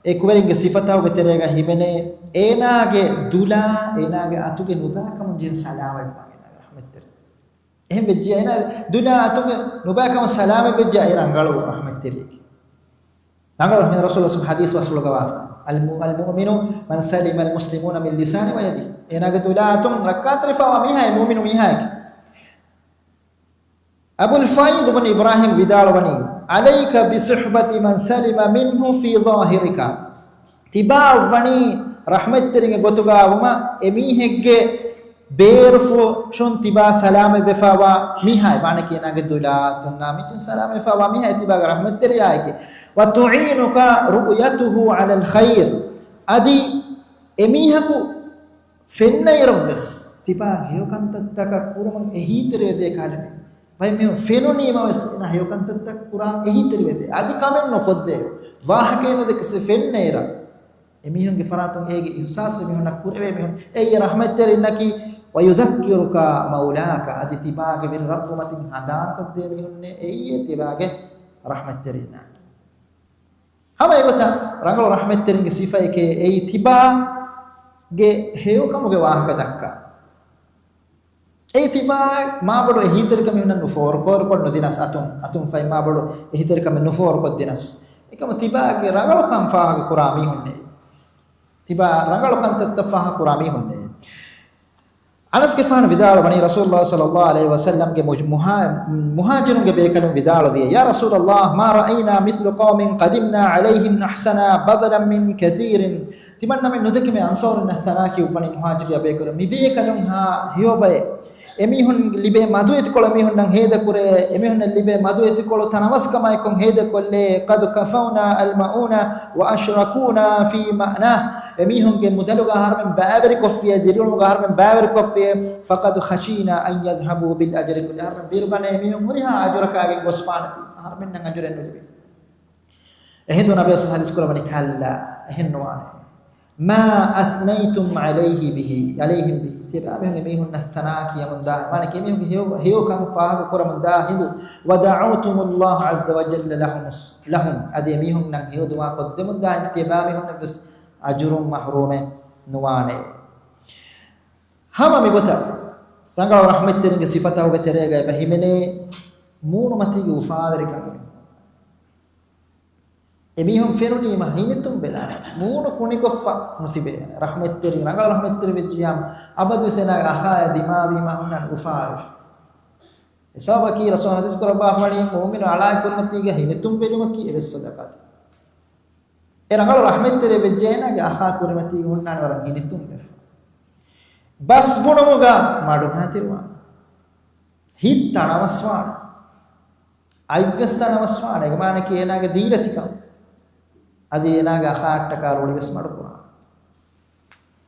އެކުވެރިންގެ ސިފަތަކުގެ ތެރޭގަ ހިމެނޭ، އޭނާގެ ދުލާ، އޭނާގެ އަތުގެ ނުބައިކަމުން ޖެހި ސަލާމަތްވާ އޭނާގެ ރަޙްމަތްތެރި. އެހެން ވެއްޖެ، އޭނާ ދުލާ އަތުގެ ނުބައިކަމުން ސަލާމަތް ވެއްޖެ، އެ ރަނގަޅު ރަޙްމަތްތެރިއެކޭ. ރަނގަޅު ރަޙްމަތް ރަސޫލު ސުބް ޙަދީޘް ވަސް އުޅުގަވާފަ. الم-، المؤمن من سلم المسلمون من لسانه ويده. އޭނާގެ ދުލާ އަތުން ރައްކާތެރިފައިވާ މީހާ އެ މުއުމިނު މީހާއެކޭ. އަބުލް ފައިޟް ބުން އިބްރާހީމް ވިދާޅުވަނީ، عليك بصحبة من سلم منه في ظاهرك. ތިބާ އަށްވަނީ ރަޙްމަތްތެރިންގެ ގޮތުގަ ވުމަށް، އެމީހެއްގެ ބޭރުފުށުން ތިބާ ސަލާމަތްވެފައިވާ މީހާ، ވާނެކީ އޭނާގެ ދުލާ އަތުންނާ މިތިން ސަލާމަތްވެފައިވާ މީހާ ތިބާގެ ރަޙްމަތްތެރިޔާއެކޭ. وتعينك رؤيته على الخير. އަދި އެމީހަކު ފެންނައިރަށްވެސް ތިބާ ހެޔޮކަންތައްތަކަށް ކުރުމަށް އެހީތެރިވެދޭ ކަހަލަ މީހެއް. ބައެއް މީހުން ފެނުނީމަވެސް އޭނާ ހެޔޮކަންތައްތައް ކުރާން އެހީތެރިވެދޭ. އަދި ކަމެއް ނުކޮށްދޭ. ވާހަކައެއް ނުދެކެސް ފެންނައިރަށް އެމީހުންގެ ފަރާތުން އޭގެ އިޙްސާސް އެމީހުންނަށް ކުރެވޭ މީހުން އެއީ ރަޙްމަތްތެރިންނަކީ. ويذكرك مولاك، އަދި ތިބާގެ ވެރި ރައްބު މަތިން ހަނދާންކޮށްދޭ މީހުންނޭ އެއީ ތިބާގެ ރަޙްމަތްތެރިންނާ. ހަމަ އެގޮތަށް ރަނގަޅު ރަޙްމަތްތެރިންގެ ސިފައެކޭ އެއީ ތިބާގެ ހެޔޮކަމުގެ ވާހަކަ ދައްކާ. އެއީ ތިބާ މާބޮޑު އެހީތެރިކަމެއް ހުންނަ ނުފޯރު، ފޯރުކޮށް ނުދިނަސް އަތުން، އަތުން ފައި މާބޮޑު އެހީތެރިކަމެއް ނުފޯރުކޮށްދިނަސް. އެކަމަ ތިބާގެ ރަނގަޅުކަން ފާހަގަ ކުރާ މީހުންނޭ. ތިބާ ރަނގަޅު ކަންތައްތައް ފާހަގަ ކުރާ މީހުންނޭ. އަނަސްގެފާނު ވިދާޅުވަނީ، ރަސޫލުﷲ ޞައްލަﷲ ޢަލައިހި ވަސައްލަމްގެ މުޖް-، މުހާ-، މުހާޖިރުންގެ ބޭކަލުން ވިދާޅުވިއޭ، يا رسول الله، ما رأينا مثل قوم قدمنا عليهم نحسنا بذلا من كثير. ތިމަންނަމެން ނުދެކެމޭ އަންޞާރުންނަށް ތަނާކި އުއްވަނީ މުހާޖިރު ބޭކަލުން. މި ބޭކަލުންހާ ހެޔޮބައެއް. އެމީހުން ލިބޭ މަދު އެތިކޮޅު އެމީހުންނަށް ހޭދަކުރޭ، އެމީހުންނަށް ލިބޭ މަދު އެތިކޮޅު ތަނަވަސްކަމާއެކު ހޭދަކޮށްލޭ، قد كفونا المؤونة وأشركونا في مأنة. އެމީހުންގެ މުދަލުގަ އަހަރުމެން ބައިވެރިކޮށްފިޔޭ، ދިރިއުޅުމުގަ އަހަރުމެން ބައިވެރިކޮށްފިޔޭ، فقد خشينا أن يذهبوا بالأجر كله. އަހަރުމެން ބިރުގަނޭ އެމީހުން ހުރިހާ އަޖުރަކާގެން ގޮސްފާނެތީ، އަހަރުމެންނަށް އަޖުރެއް ނުލިބޭ. އެހިނދު ނަބީ ޞައްލަﷲު ޢަލައިހި ވަސައްލަމަ ހަދީސް ކުރައްވަނީ، كلا، އެހެން ނުވާނެ. ما أثنيتم عليه به، عليهم به. ތިޔަބައިމީހުން އެމީހުންނަށް ސަނާކިޔަމުންދާ، މާނަ އެމީހުންގެ ހެޔޮ، ހެޔޮކަން ފާހަގަކުރަމުންދާ ހިނދު، ودعوتم الله عز وجل لهم، لهم، އަދި އެމީހުންނަށް ހެޔޮދުޢާ ކޮށްދެމުންދާ ހިނދު، ތިޔަބައިމީހުންނަށްވެސް އަޖުރުން މަހްރޫމެއް ނުވާނެ. ހަމަ މިގޮތަށް ރަނގަޅު ރަޙްމަތްތެރިންގެ ސިފަތަކުގެ ތެރޭގަ އެބަ ހިމެނޭ މޫނުމަތީގެ އުފާވެރިކަން. އެމީހުން ފެނުނީމަ ހިނިތުން ބެލާނެ. މޫނު ކުނިކޮށްފަ ނުތިބޭނެ. ރަޙްމަތްތެރި، ރަނގަޅު ރަޙްމަތްތެރި ވެއްޖިޔާމު އަބަދުވެސް އޭނާގެ އަޚާޔާ ދިމާވީމަ ހުންނާނެ އުފާވެފަ. އެ ސަބަބަކީ ރަސޫލު ޙަދީޘް ކުރައްވާފަވަނީ މުއުމިނު އަޅާ ކުރިމަތީގަ ހިނިތުން ބެލުމަކީ އެވެސް ޞަދަޤާތެއް. އެ ރަނގަޅު ރަޙްމަތްތެރި ވެއްޖެ އޭނާގެ އަޚާ ކުރިމަތީގަ ހުންނާނެ ވަރަށް ހިނިތުންވެފަ. ބަސް ބުނުމުގަ މަޑުމަތިވާނެ. ހިތް ތަނަވަސްވާނެ. އަތްވެސް ތަނަވަސްވާނެ. އޭގެ މާނައަކީ އޭނާގެ ދީލަތިކަން. އަދި އޭނާގެ އަޚާއަށްޓަކާ ރުޅިވެސް މަޑުކުރާނެ.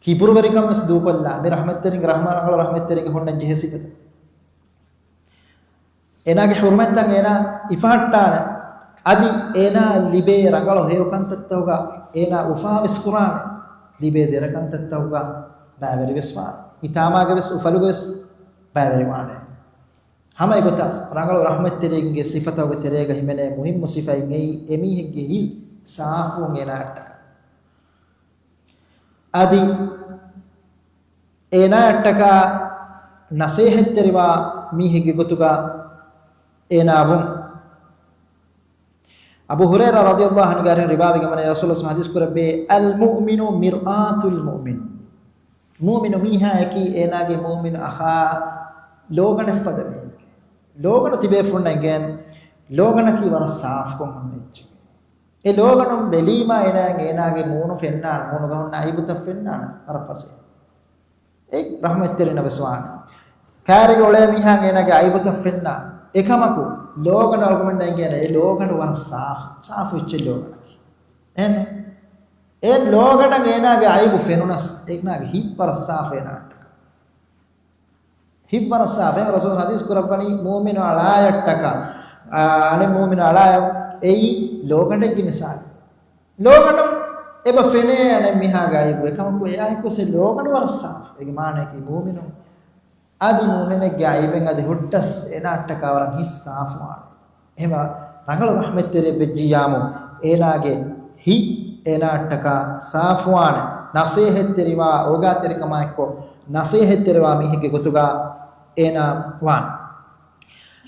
ކިބުރުވެރިކަން ވެސް ދޫކޮށްލާނެ. މި ރަޙްމަތްތެރިންގެ، ރަޙްމަ، ރަނގަޅު ރަޙްމަތްތެރިންގެ ހުންނަން ޖެހޭ ސިފަތައް. އޭނާގެ ޙުރުމަތްތައް އޭނާ ހިފަހައްޓާނެ. އަދި އޭނާ ލިބޭ ރަނގަޅު ހެޔޮ ކަންތައްތަކުގަ އޭނާ އުފާވެސް ކުރާނެ. ލިބޭ ދެރަ ކަންތައްތަކުގަ ބައިވެރިވެސް ވާނެ. ހިތާމާގެ ވެސް އުފަލުގެ ވެސް ބައިވެރިވާނެ. ހަމަ އެގޮތަށް ރަނގަޅު ރަޙްމަތްތެރިންގެ ސިފަތަކުގެ ތެރޭގަ ހިމެނޭ މުހިއްމު ސިފައިން އެއީ އެމީހެއްގެ ހިތް ސާފުވުން އޭނާއަށްޓަކާ. އަދި އޭނާއަށްޓަކާ ނަސޭހަތްތެރިވާ މީހެއްގެ ގޮތުގަ އޭނާ ވުން. އަބޫ ހުރައިރާ ރަޟިޔަﷲ ޢަންހުގެ އަރިހުން ރިވާވެގެންވަނީ ރަސޫލު ޙަދީޘް ކުރެއްވި، المؤمن مرآة المؤمن. މުއުމިނު މީހާއަކީ އޭނާގެ މުއުމިނު އަޚާ ލޯގަނޑެއްފަދަ މީހެއް. ލޯގަނޑު ތިބޭފުޅުންނަށް އެނގޭނެ، ލޯގަނޑަކީ ވަރަށް ސާފުކޮށް ހުންނަ އެއްޗެއް. އެ ލޯގަނޑުން ބެލީމާ އޭނާއަށް އޭނާގެ މޫނު ފެންނާނެ، މޫނުގަ ހުންނަ އައިބުތައް ފެންނާނެ، ވަރަށް ފަސޭހަ. އެ ރަޙްމަތްތެރިނަށް ވެސް ވާނެ. ކާރިގަ އުޅޭ މީހާއަށް އޭނާގެ އައިބުތައް ފެންނާނެ. އެކަމަކު، ލޯގަނޑު އަޅުގަނޑަށް އެނގޭނެ، އެ ލޯގަނޑު ވަރަށް ސާފު، ސާފު އެއްޗެއް ލޯގަނޑަކީ. އެހެން އެ ލޯގަނޑަށް އޭނާގެ އައިބު ފެނުނަސް، އޭނާގެ ހިތް ވަރަށް ސާފު އޭނާއަށްޓަކާ. ހިތް ވަރަށް ސާފު. ރަސޫލު ޙަދީޘް ކުރައްވަނީ، މުއުމިނު އަޅާއަށްޓަކާ، އާ، އަނެއް މުއުމިނު އަޅާއަށް އެއީ ލޯގަނޑެއްގެ މިސާލެއް. ލޯގަނޑު އެބަ ފެނޭ އަނެއް މީހާގެ އައިބު. އެކަމަކު އެއާއެކުވެސް އެ ލޯގަނޑު ވަރަށް ސާފު. އޭގެ މާނައަކީ މުއުމިނު އަދި މުއުމިނެއްގެ އައިބެއް އަދި ހުއްޓަސް އޭނާއަށްޓަކާ ވަރަށް ހިތް ސާފުވާނެ. އެހެންވެ ރަނގަޅު ރަޙްމަތްތެރިއެއް ވެއްޖިއްޔާމު އޭނާގެ ހިތް އޭނާއަށްޓަކާ ސާފުވާނެ. ނަސޭހަތްތެރިވާ، އޯގާތެރިކަމާއެއްކޮށް ނަސޭހަތްތެރިވާ މީހެއްގެ ގޮތުގަ އޭނާ ވާނެ.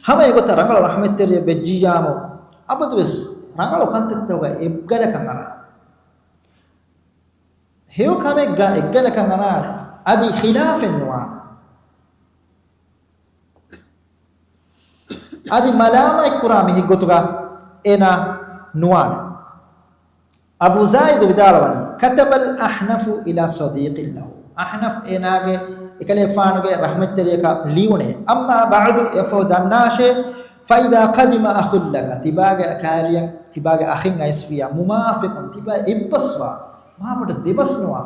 ހަމަ އެގޮތަށް ރަނގަޅު ރަޙްމަތްތެރިއެއް ވެއްޖިއްޔާމު އަބަދުވެސް ރަނގަޅު ކަންތައްތަކުގަ އެއްގަލަކަށް އަރާނެ. ހެޔޮ ކަމެއްގަ އެއްގަލަކަށް އަރާނެ. އަދި ޚިލާފެއް ނުވާނެ. އަދި މަލާމާތްކުރާ މީހެއްގޮތުގަ އޭނާ ނުވާނެ. އަބޫ ޒާއިދު ވިދާޅުވަނީ، كتب الأحنف إلى صديق له. އަޙްނަފް އޭނާގެ އެކަލޭފާނުގެ ރަޙްމަތްތެރިޔަކަށް ލިޔުނޭ. أما بعد، އެފަހު ދަންނާށޭ، فإذا قدم أخ لك، ތިބާގެ ކާރިޔަށް ތިބާގެ އަޚެއް އައިސްފިޔާ، موافق، ތިބާ އެއްބަސްވާ، މާބޮޑަށް ދެބަސްނުވާ.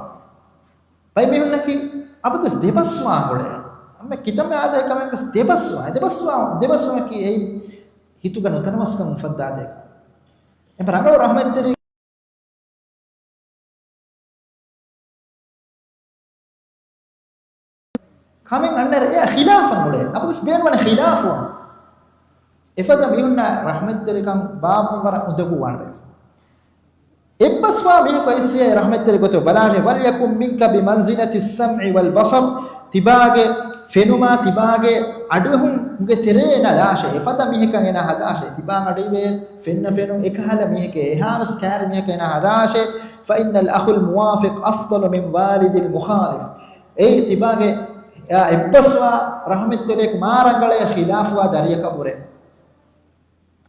ބައެއް މީހުންނަކީ އަބަދުވެސް ދެބަސްވާން އުޅޭ. އަންމެ ކިތަންމެ އާދައި ކަމެއްވެސް ދެބަސްވާ، ދެބަސްވާ، ދެބަސްވުމަކީ އެއީ ހިތުގަ ނުތަނަވަސްކަން އުފައްދާދޭ. އެބަ ރަނގަޅު ރަޙްމަތްތެރި ކަމެއް އަންނައިރު އެއާ ޚިލާފަށް އުޅޭ. އަބަދުވެސް ބޭނުންވަނީ ޚިލާފުވާން. އެފަދަ މީހުންނާ ރަޙްމަތްތެރިކަން ބާއްވުން ވަރަށް އުނދަގޫވާން ބޭފު. އެއްބަސްވާ މީހަކު އައިސްފިޔާ ރަޙްމަތްތެރި ގޮތު ބަލާށޭ، وليكن منك بمنزلة السمع والبصر، ތިބާގެ ފެނުމާ ތިބާގެ އަޑުއެހުމުގެ ތެރޭ ނަލާށޭ، އެފަދަ މީހަކަށް އޭނާ ހަދާށޭ، ތިބާ އަޑުއިވޭ ފެންނަ ފެނުން އެކަހަލަ މީހެކޭ، އެހާވެސް ކާރި މީހަކަށް އޭނާ ހަދާށޭ، فإن الأخ الموافق أفضل من والد المخالف. އެއީ ތިބާގެ އާ އެއްބަސްވާ ރަޙްމަތްތެރިޔަކު މާ ރަނގަޅޭ ޚިލާފުވާ ދަރިޔަކަށްވުރެ.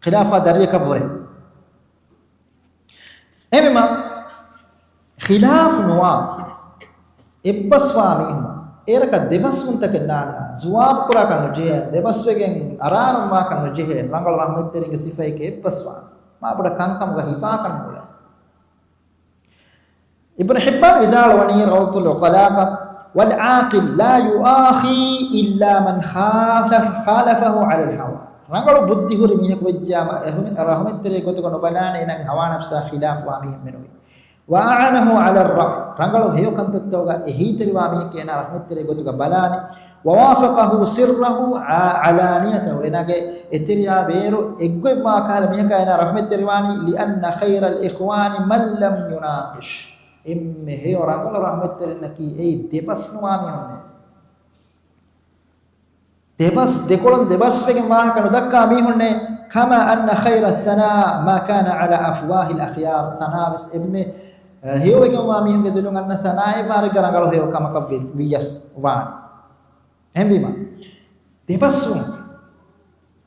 ޚިލާފުވާ ދަރިޔަކަށްވުރެ. އެހެންވީމަ، ޚިލާފު ނުވާ، އެއްބަސްވާ މީހުން، އޭރަކަށް ދެބަސްވުންތަކެއް ނާންނާ، ޖުވާބުކުރާކަށް ނުޖެހޭ، ދެބަސްވެގެން އަރާރުންވާކަށް ނުޖެހޭ، ރަނގަޅު ރަޙްމަތްތެރިންގެ ސިފައެކޭ އެއްބަސްވާން. މާބޮޑަށް ކަންކަމުގަ ހިފާކަށް ނޫޅޭ. އިބްނު ޙިއްބާން ވިދާޅުވަނީ ރައުޟަތުލް ޢުޤަލާގަ، والعاقل لا يؤاخي إلا من خالف، خالفه على الهوى. ރަނގަޅު ބުއްދި ހުރި މީހަކު ވެއްޖާމަ، އެހު-، ރަޙްމަތްތެރި ގޮތުގަ ނުބަލާނެ އޭނާގެ ހަވާ ނަފްސާ ޚިލާފުވާ މީހެއް މެނުވީ. وأعانه على الرأي، ރަނގަޅު ހެޔޮ ކަންތައްތަކުގަ އެހީތެރިވާ މީހެއްގެ އޭނާ ރަޙްމަތްތެރި ގޮތުގަ ބަލާނެ. ووافقه سره ع-، علانيته، އޭނާގެ އެތެރެޔާ ބޭރު އެއްގޮތްވާ ކަހަލަ މީހަކާ އޭނާ ރަޙްމަތްތެރިވާނީ. لأن خير الإخوان من لم يناقش، އެންމެ ހެޔޮ ރަނގަޅު ރަޙްމަތްތެރިންނަކީ އެއީ ދެބަސް ނުވާ މީހުންނޭ. ދެބަސް، ދެކޮޅުން ދެބަސްވެގެން ވާހަކަ ނުދައްކާ މީހުންނޭ. كما أن خير الثناء ما كان على أفواه الأخيار، ސަނާވެސް އެންމެ ހެޔޮވެގެންވާ މީހުންގެ ދުލުން އަންނަ ސަނާއެއް ވާރެއްގަ ރަނގަޅު ހެޔޮ ކަމަކަށް ވި-، ވިޔަސް ވާނެ. އެހެންވީމަ، ދެބަސްވުން،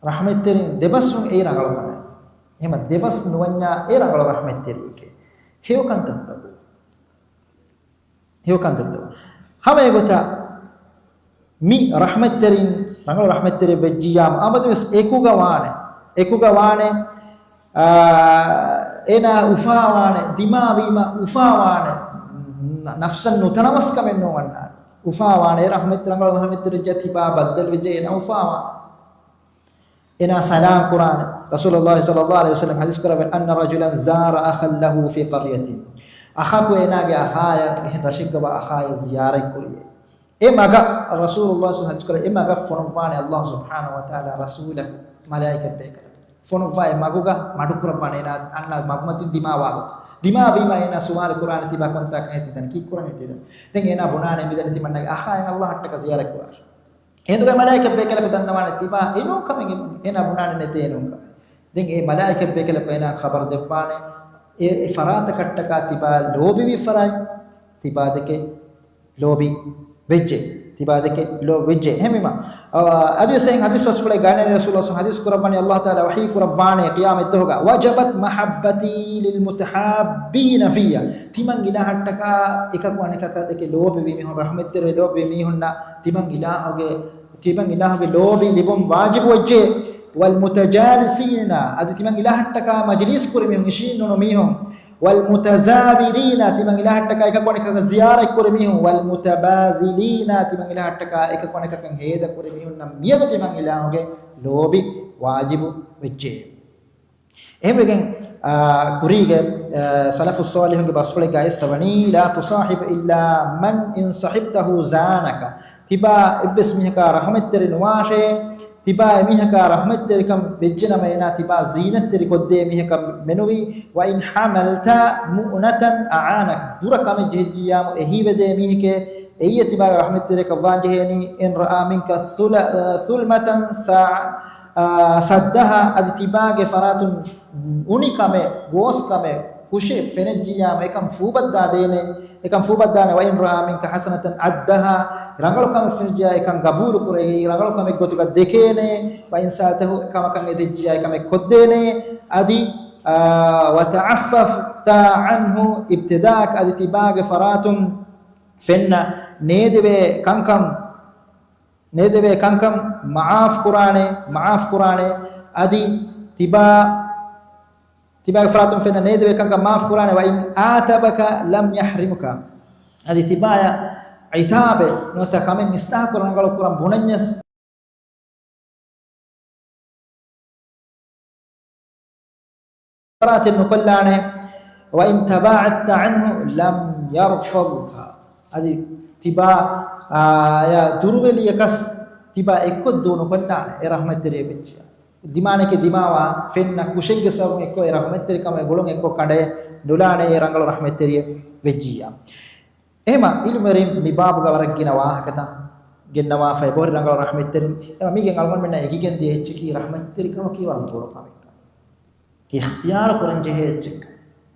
ރަޙްމަތްތެރިން ދެބަސްވުން އެއީ ރަނގަޅު ކަމެއް. އެހެމަ ދެބަސް ނުވަންޏާ އެ ރަނގަޅު ރަޙްމަތްތެރިއެކޭ. ހެޔޮ ކަންތައްތަކު. ހެޔޮ ކަންތައްތައް. ހަމަ އެގޮތަށް މި ރަޙްމަތްތެރިން، ރަނގަޅު ރަޙްމަތްތެރި ވެއްޖިއްޔާމު އަބަދުވެސް އެކުގަ ވާނެ. އެކުގަ ވާނެ. އާ، އޭނާ އުފާވާނެ. ދިމާވީމަ އުފާވާނެ. ނަ-، ނަފްސަށް ނުތަނަވަސްކަމެއް ނޯންނާނެ. އުފާވާނެ. އެ ރަޙްމަތް، ރަނގަޅު ރަޙްމަތްތެރި ވެއްޖެ ތިބާ ބައްދަލު ވެއްޖެ އޭނާ އުފާވާނެ. އޭނާ ސަލާމް ކުރާނެ. ރަސޫލުﷲ ޞައްލަﷲ ޢަލައިހި ވަސައްލަމް ޙަދީޘް ކުރައްވަނީ، أن رجلا زار أخا له في قرية. އަޚަކު އޭނާގެ އަޚާޔަށް އެހެން ރަށެއްގަވާ އަޚާޔަށް ޒިޔާރަތް ކުރިޔޭ. އެ މަގަށް ރަސޫލުﷲ ޙަދީޘް ކުރައްވަނީ، އެ މަގަށް ފޮނުއްވާނެ ﷲ ސުބްޙާނަހޫ ވަތަޢާލާ ރަސޫލަކު، މަލާއިކަތް ބޭކަލަކު. ފޮނުއްވާ އެ މަގުގަ މަޑުކުރައްވާނެ އޭނާ އަންނަ މަގުމަތިން ދިމާވާ ގޮތަށް. ދިމާވީމަ އޭނާ ސުވާލު ކުރާނެ ތިބާ ކޮންތާކަށް ހެދިދަނީ، ކީއްކުރަން ހެދިދަނީ. ދެން އޭނާ ބުނާނެ މިދަނީ ތިމަންނަގެ އަޚާ އެ ﷲ އަށްޓަކާ ޒިޔާރަތް ކުރާށޭ. އެހިނދުގަ މަލާއިކަތް ބޭކަލަކު ދަންނަވާނެ ތިބާ އެނޫން ކަމެއް އެބުނީ. އޭނާ ބުނާނެ ނެތޭ އެނޫން ކަމެއް. ދެން އެ މަލާއިކަތް ބޭކަލަކު އޭނާ ޚަބަރު ދެއްވާނެ އެ، އެ ފަރާތަކަށްޓަކާ ތިބާ ލޯބިވި ފަރާތް، ތިބާ ދެކެ ލޯބި ވެއްޖެ. ތިބާ ދެކެ ލޯބި ވެއްޖެ. އެހެންވީމަ، އަ، އަދިވެސް އެހެން ޙަދީޘް ވަސްފުޅެއް ގާނެ ރަސޫލުﷲ ޙަދީޘް ކުރައްވަނީ، ﷲ ތަޢާލާ ވަޙީ ކުރައްވާނެ ޤިޔާމަތް ދުވަހުގަ، وجبت محبتي للمتحابين في. ތިމަން އިލާހަށްޓަކާ އެކަކު އަނެކަކަށް ދެކެ ލޯބިވި މީހުން، ރަޙްމަތްތެރި ލޯބިވި މީހުންނަށް ތިމަން އިލާހުގެ، ތިމަން އިލާހުގެ ލޯބި ލިބުން ވާޖިބު ވެއްޖެ. والمتجالسين، އަދި ތިމަން އިލާހަށްޓަކާ މަޖިލީސް ކުރި މީހުން، އިށީން ނުނު މީހުން. والمتزاورين، ތިމަން އިލާހަށްޓަކާ އެކަކު އަނެކަކަށް ޒިޔާރަތް ކުރި މީހުން. والمتباذلين، ތިމަން އިލާހަށްޓަކާ އެކަކު އަނެކަކަށް ހޭދަ ކުރި މީހުންނަށް މިއަދު ތިމަން އިލާހުގެ ލޯބި ވާޖިބު ވެއްޖެ. އެހެންވެގެން، އާ، ކުރީގެ، އާ، ސަލަފުއް ޞާލިޙުންގެ ބަސްފުޅެއްގަ އައިސްފަވަނީ، لا تصاحب إلا من إن صحبته زانك. ތިބާ އެއްވެސް މީހަކާ ރަޙްމަތްތެރި ނުވާށޭ، ތިބާ އެމީހަކާ ރަޙްމަތްތެރިކަން ވެއްޖެނަމަ އޭނާ ތިބާ ޒީނަތްތެރި ކޮށްދޭ މީހަކަށް މެނުވީ، وإن حملت مؤنة أعانك، ބުރަ ކަމެއް ޖެހިއްޖިއްޔާމު އެހީވެދޭ މީހެކޭ، އެއީ ތިބާގެ ރަޙްމަތްތެރިޔަކަށް ވާން ޖެހޭނީ. إن رأى منك ثل-، ثلمة سا-، ސައްދަހާ، އަދި ތިބާގެ ފަރާތުން އުނިކަމެއް، ގޯސްކަމެއް، ކުށެއް ފެނެއްޖިއްޔާމު އެކަން ފޫބައްދާދޭނެ، އެކަން ފޫބައްދާނެ. وإن رأى منك حسنة عدها، ރަނގަޅު ކަމެއް ފެނިއްޖިއްޔާ އެކަން ގަބޫލު ކުރެއްވި، ރަނގަޅު ކަމެއް ގޮތުގަ ދެކޭނެ. وإن ساءت، އެކަމަކަށް އެދިއްޖިއްޔާ އެކަމެއް ކޮށްދޭނެ. އަދި، އާ، وتعففت عنه ابتداءك، އަދި ތިބާގެ ފަރާތުން ފެންނަ ނޭދެވޭ ކަންކަން، ނޭދެވޭ ކަންކަން މަޢާފް ކުރާނެ، މަޢާފް ކުރާނެ. އަދި ތިބާ، ތިބާގެ ފަރާތުން ފެންނަ ނޭދެވޭ ކަންކަން މާފް ކުރާނެ. وإن عاتبك لم يحرمك، އަދި ތިބާޔަށް ޢިތާބެއް ނުވަތަ ކަމެއް އިސްލާޙު ކުރަން ރަނގަޅު ކުރަން ބުނަންޏަސް، ފަރާތެއް ނުކޮށްލާނެ. وإن تباعدت عنه لم يرفضك، އަދި ތިބާ، އާ، އާޔަށް ދުރުވެލިޔަކަސް ތިބާ އެއްކޮށް ދޫ ނުކޮށްލާނެ އެ ރަޙްމަތްތެރިޔެއް ވެއްޖިއްޔާ. ދިމާނެކޭ ދިމާވާ ފެންނަ ކުށެއްގެ ސަބަބުން އެއްކޮށް އެ ރަޙްމަތްތެރިކަމެއް ގުޅުން އެއްކޮށް ކަނޑައެއް ނުލާނެ އެ ރަނގަޅު ރަޙްމަތްތެރިޔެއް ވެއްޖިއްޔާ. އެހެމަ ޢިލްމުވެރިން މި ބާބުގަ ވަރަށް ގިނަ ވާހަކަތައް ގެންނަވާފައި އެބަހުރި ރަނގަޅު ރަޙްމަތްތެރިން. އެމަ މީގެން އަޅުގަނޑުމެންނަށް އެނގިގެން ދިޔަ އެއްޗަކީ ރަޙްމަތްތެރިކަމަކީ ވަރަށް ބޮޑު ކަމެއްކަން. އިޚްތިޔާރު ކުރަން ޖެހޭ އެއްޗެއްކަން.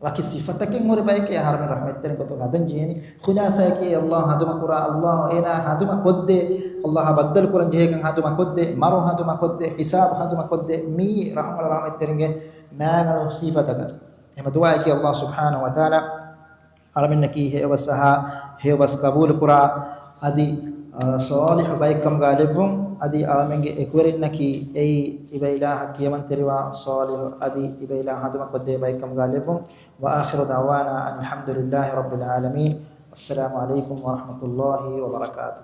ވަކި ސިފަތަކެއް ހުރި ބައެކޭ އަހަރުމެން ރަޙްމަތްތެރިން ގޮތުން ހަދަން ޖެހޭނީ. ޚުލާޞާއަކީ އެ ﷲ ހަނދުމަ ކުރާ، ﷲ އޭނާ ހަނދުމަ ކޮށްދޭ، ﷲ އާ ބައްދަލު ކުރަން ޖެހޭކަން ހަނދުމަ ކޮށްދޭ، މަރު ހަނދުމަ ކޮށްދޭ، ޙިސާބު ހަނދުމަ ކޮށްދޭ. މިއީ ރަޙްމަތް ރަޙްމަތްތެރިންގެ މާގަނޑު ސިފަތަކަކީ. އެހެމަ ދުޢާއަކީ ﷲ ސުބްޙާނަހޫ ވަތަޢާލާ އަޅަމެންނަކީ ހެޔޮބަސް އަހާ، ހެޔޮބަސް ޤަބޫލުކުރާ، އަދި، އަ، ޞާލިޙު ބައެއްކަމުގަ ލެއްވުން، އަދި އަޅަމެންގެ އެކުވެރިންނަކީ އެއީ އިބައިލާހަށް ކިޔަމަންތެރިވާ ޞާލިޙު، އަދި އިބައިލާ ހަނދުމަކޮށްދޭ ބައެއްކަމުގަ ލެއްވުން. وآخر دعوانا أن الحمد لله رب العالمين. والسلام عليكم ورحمة الله وبركاته.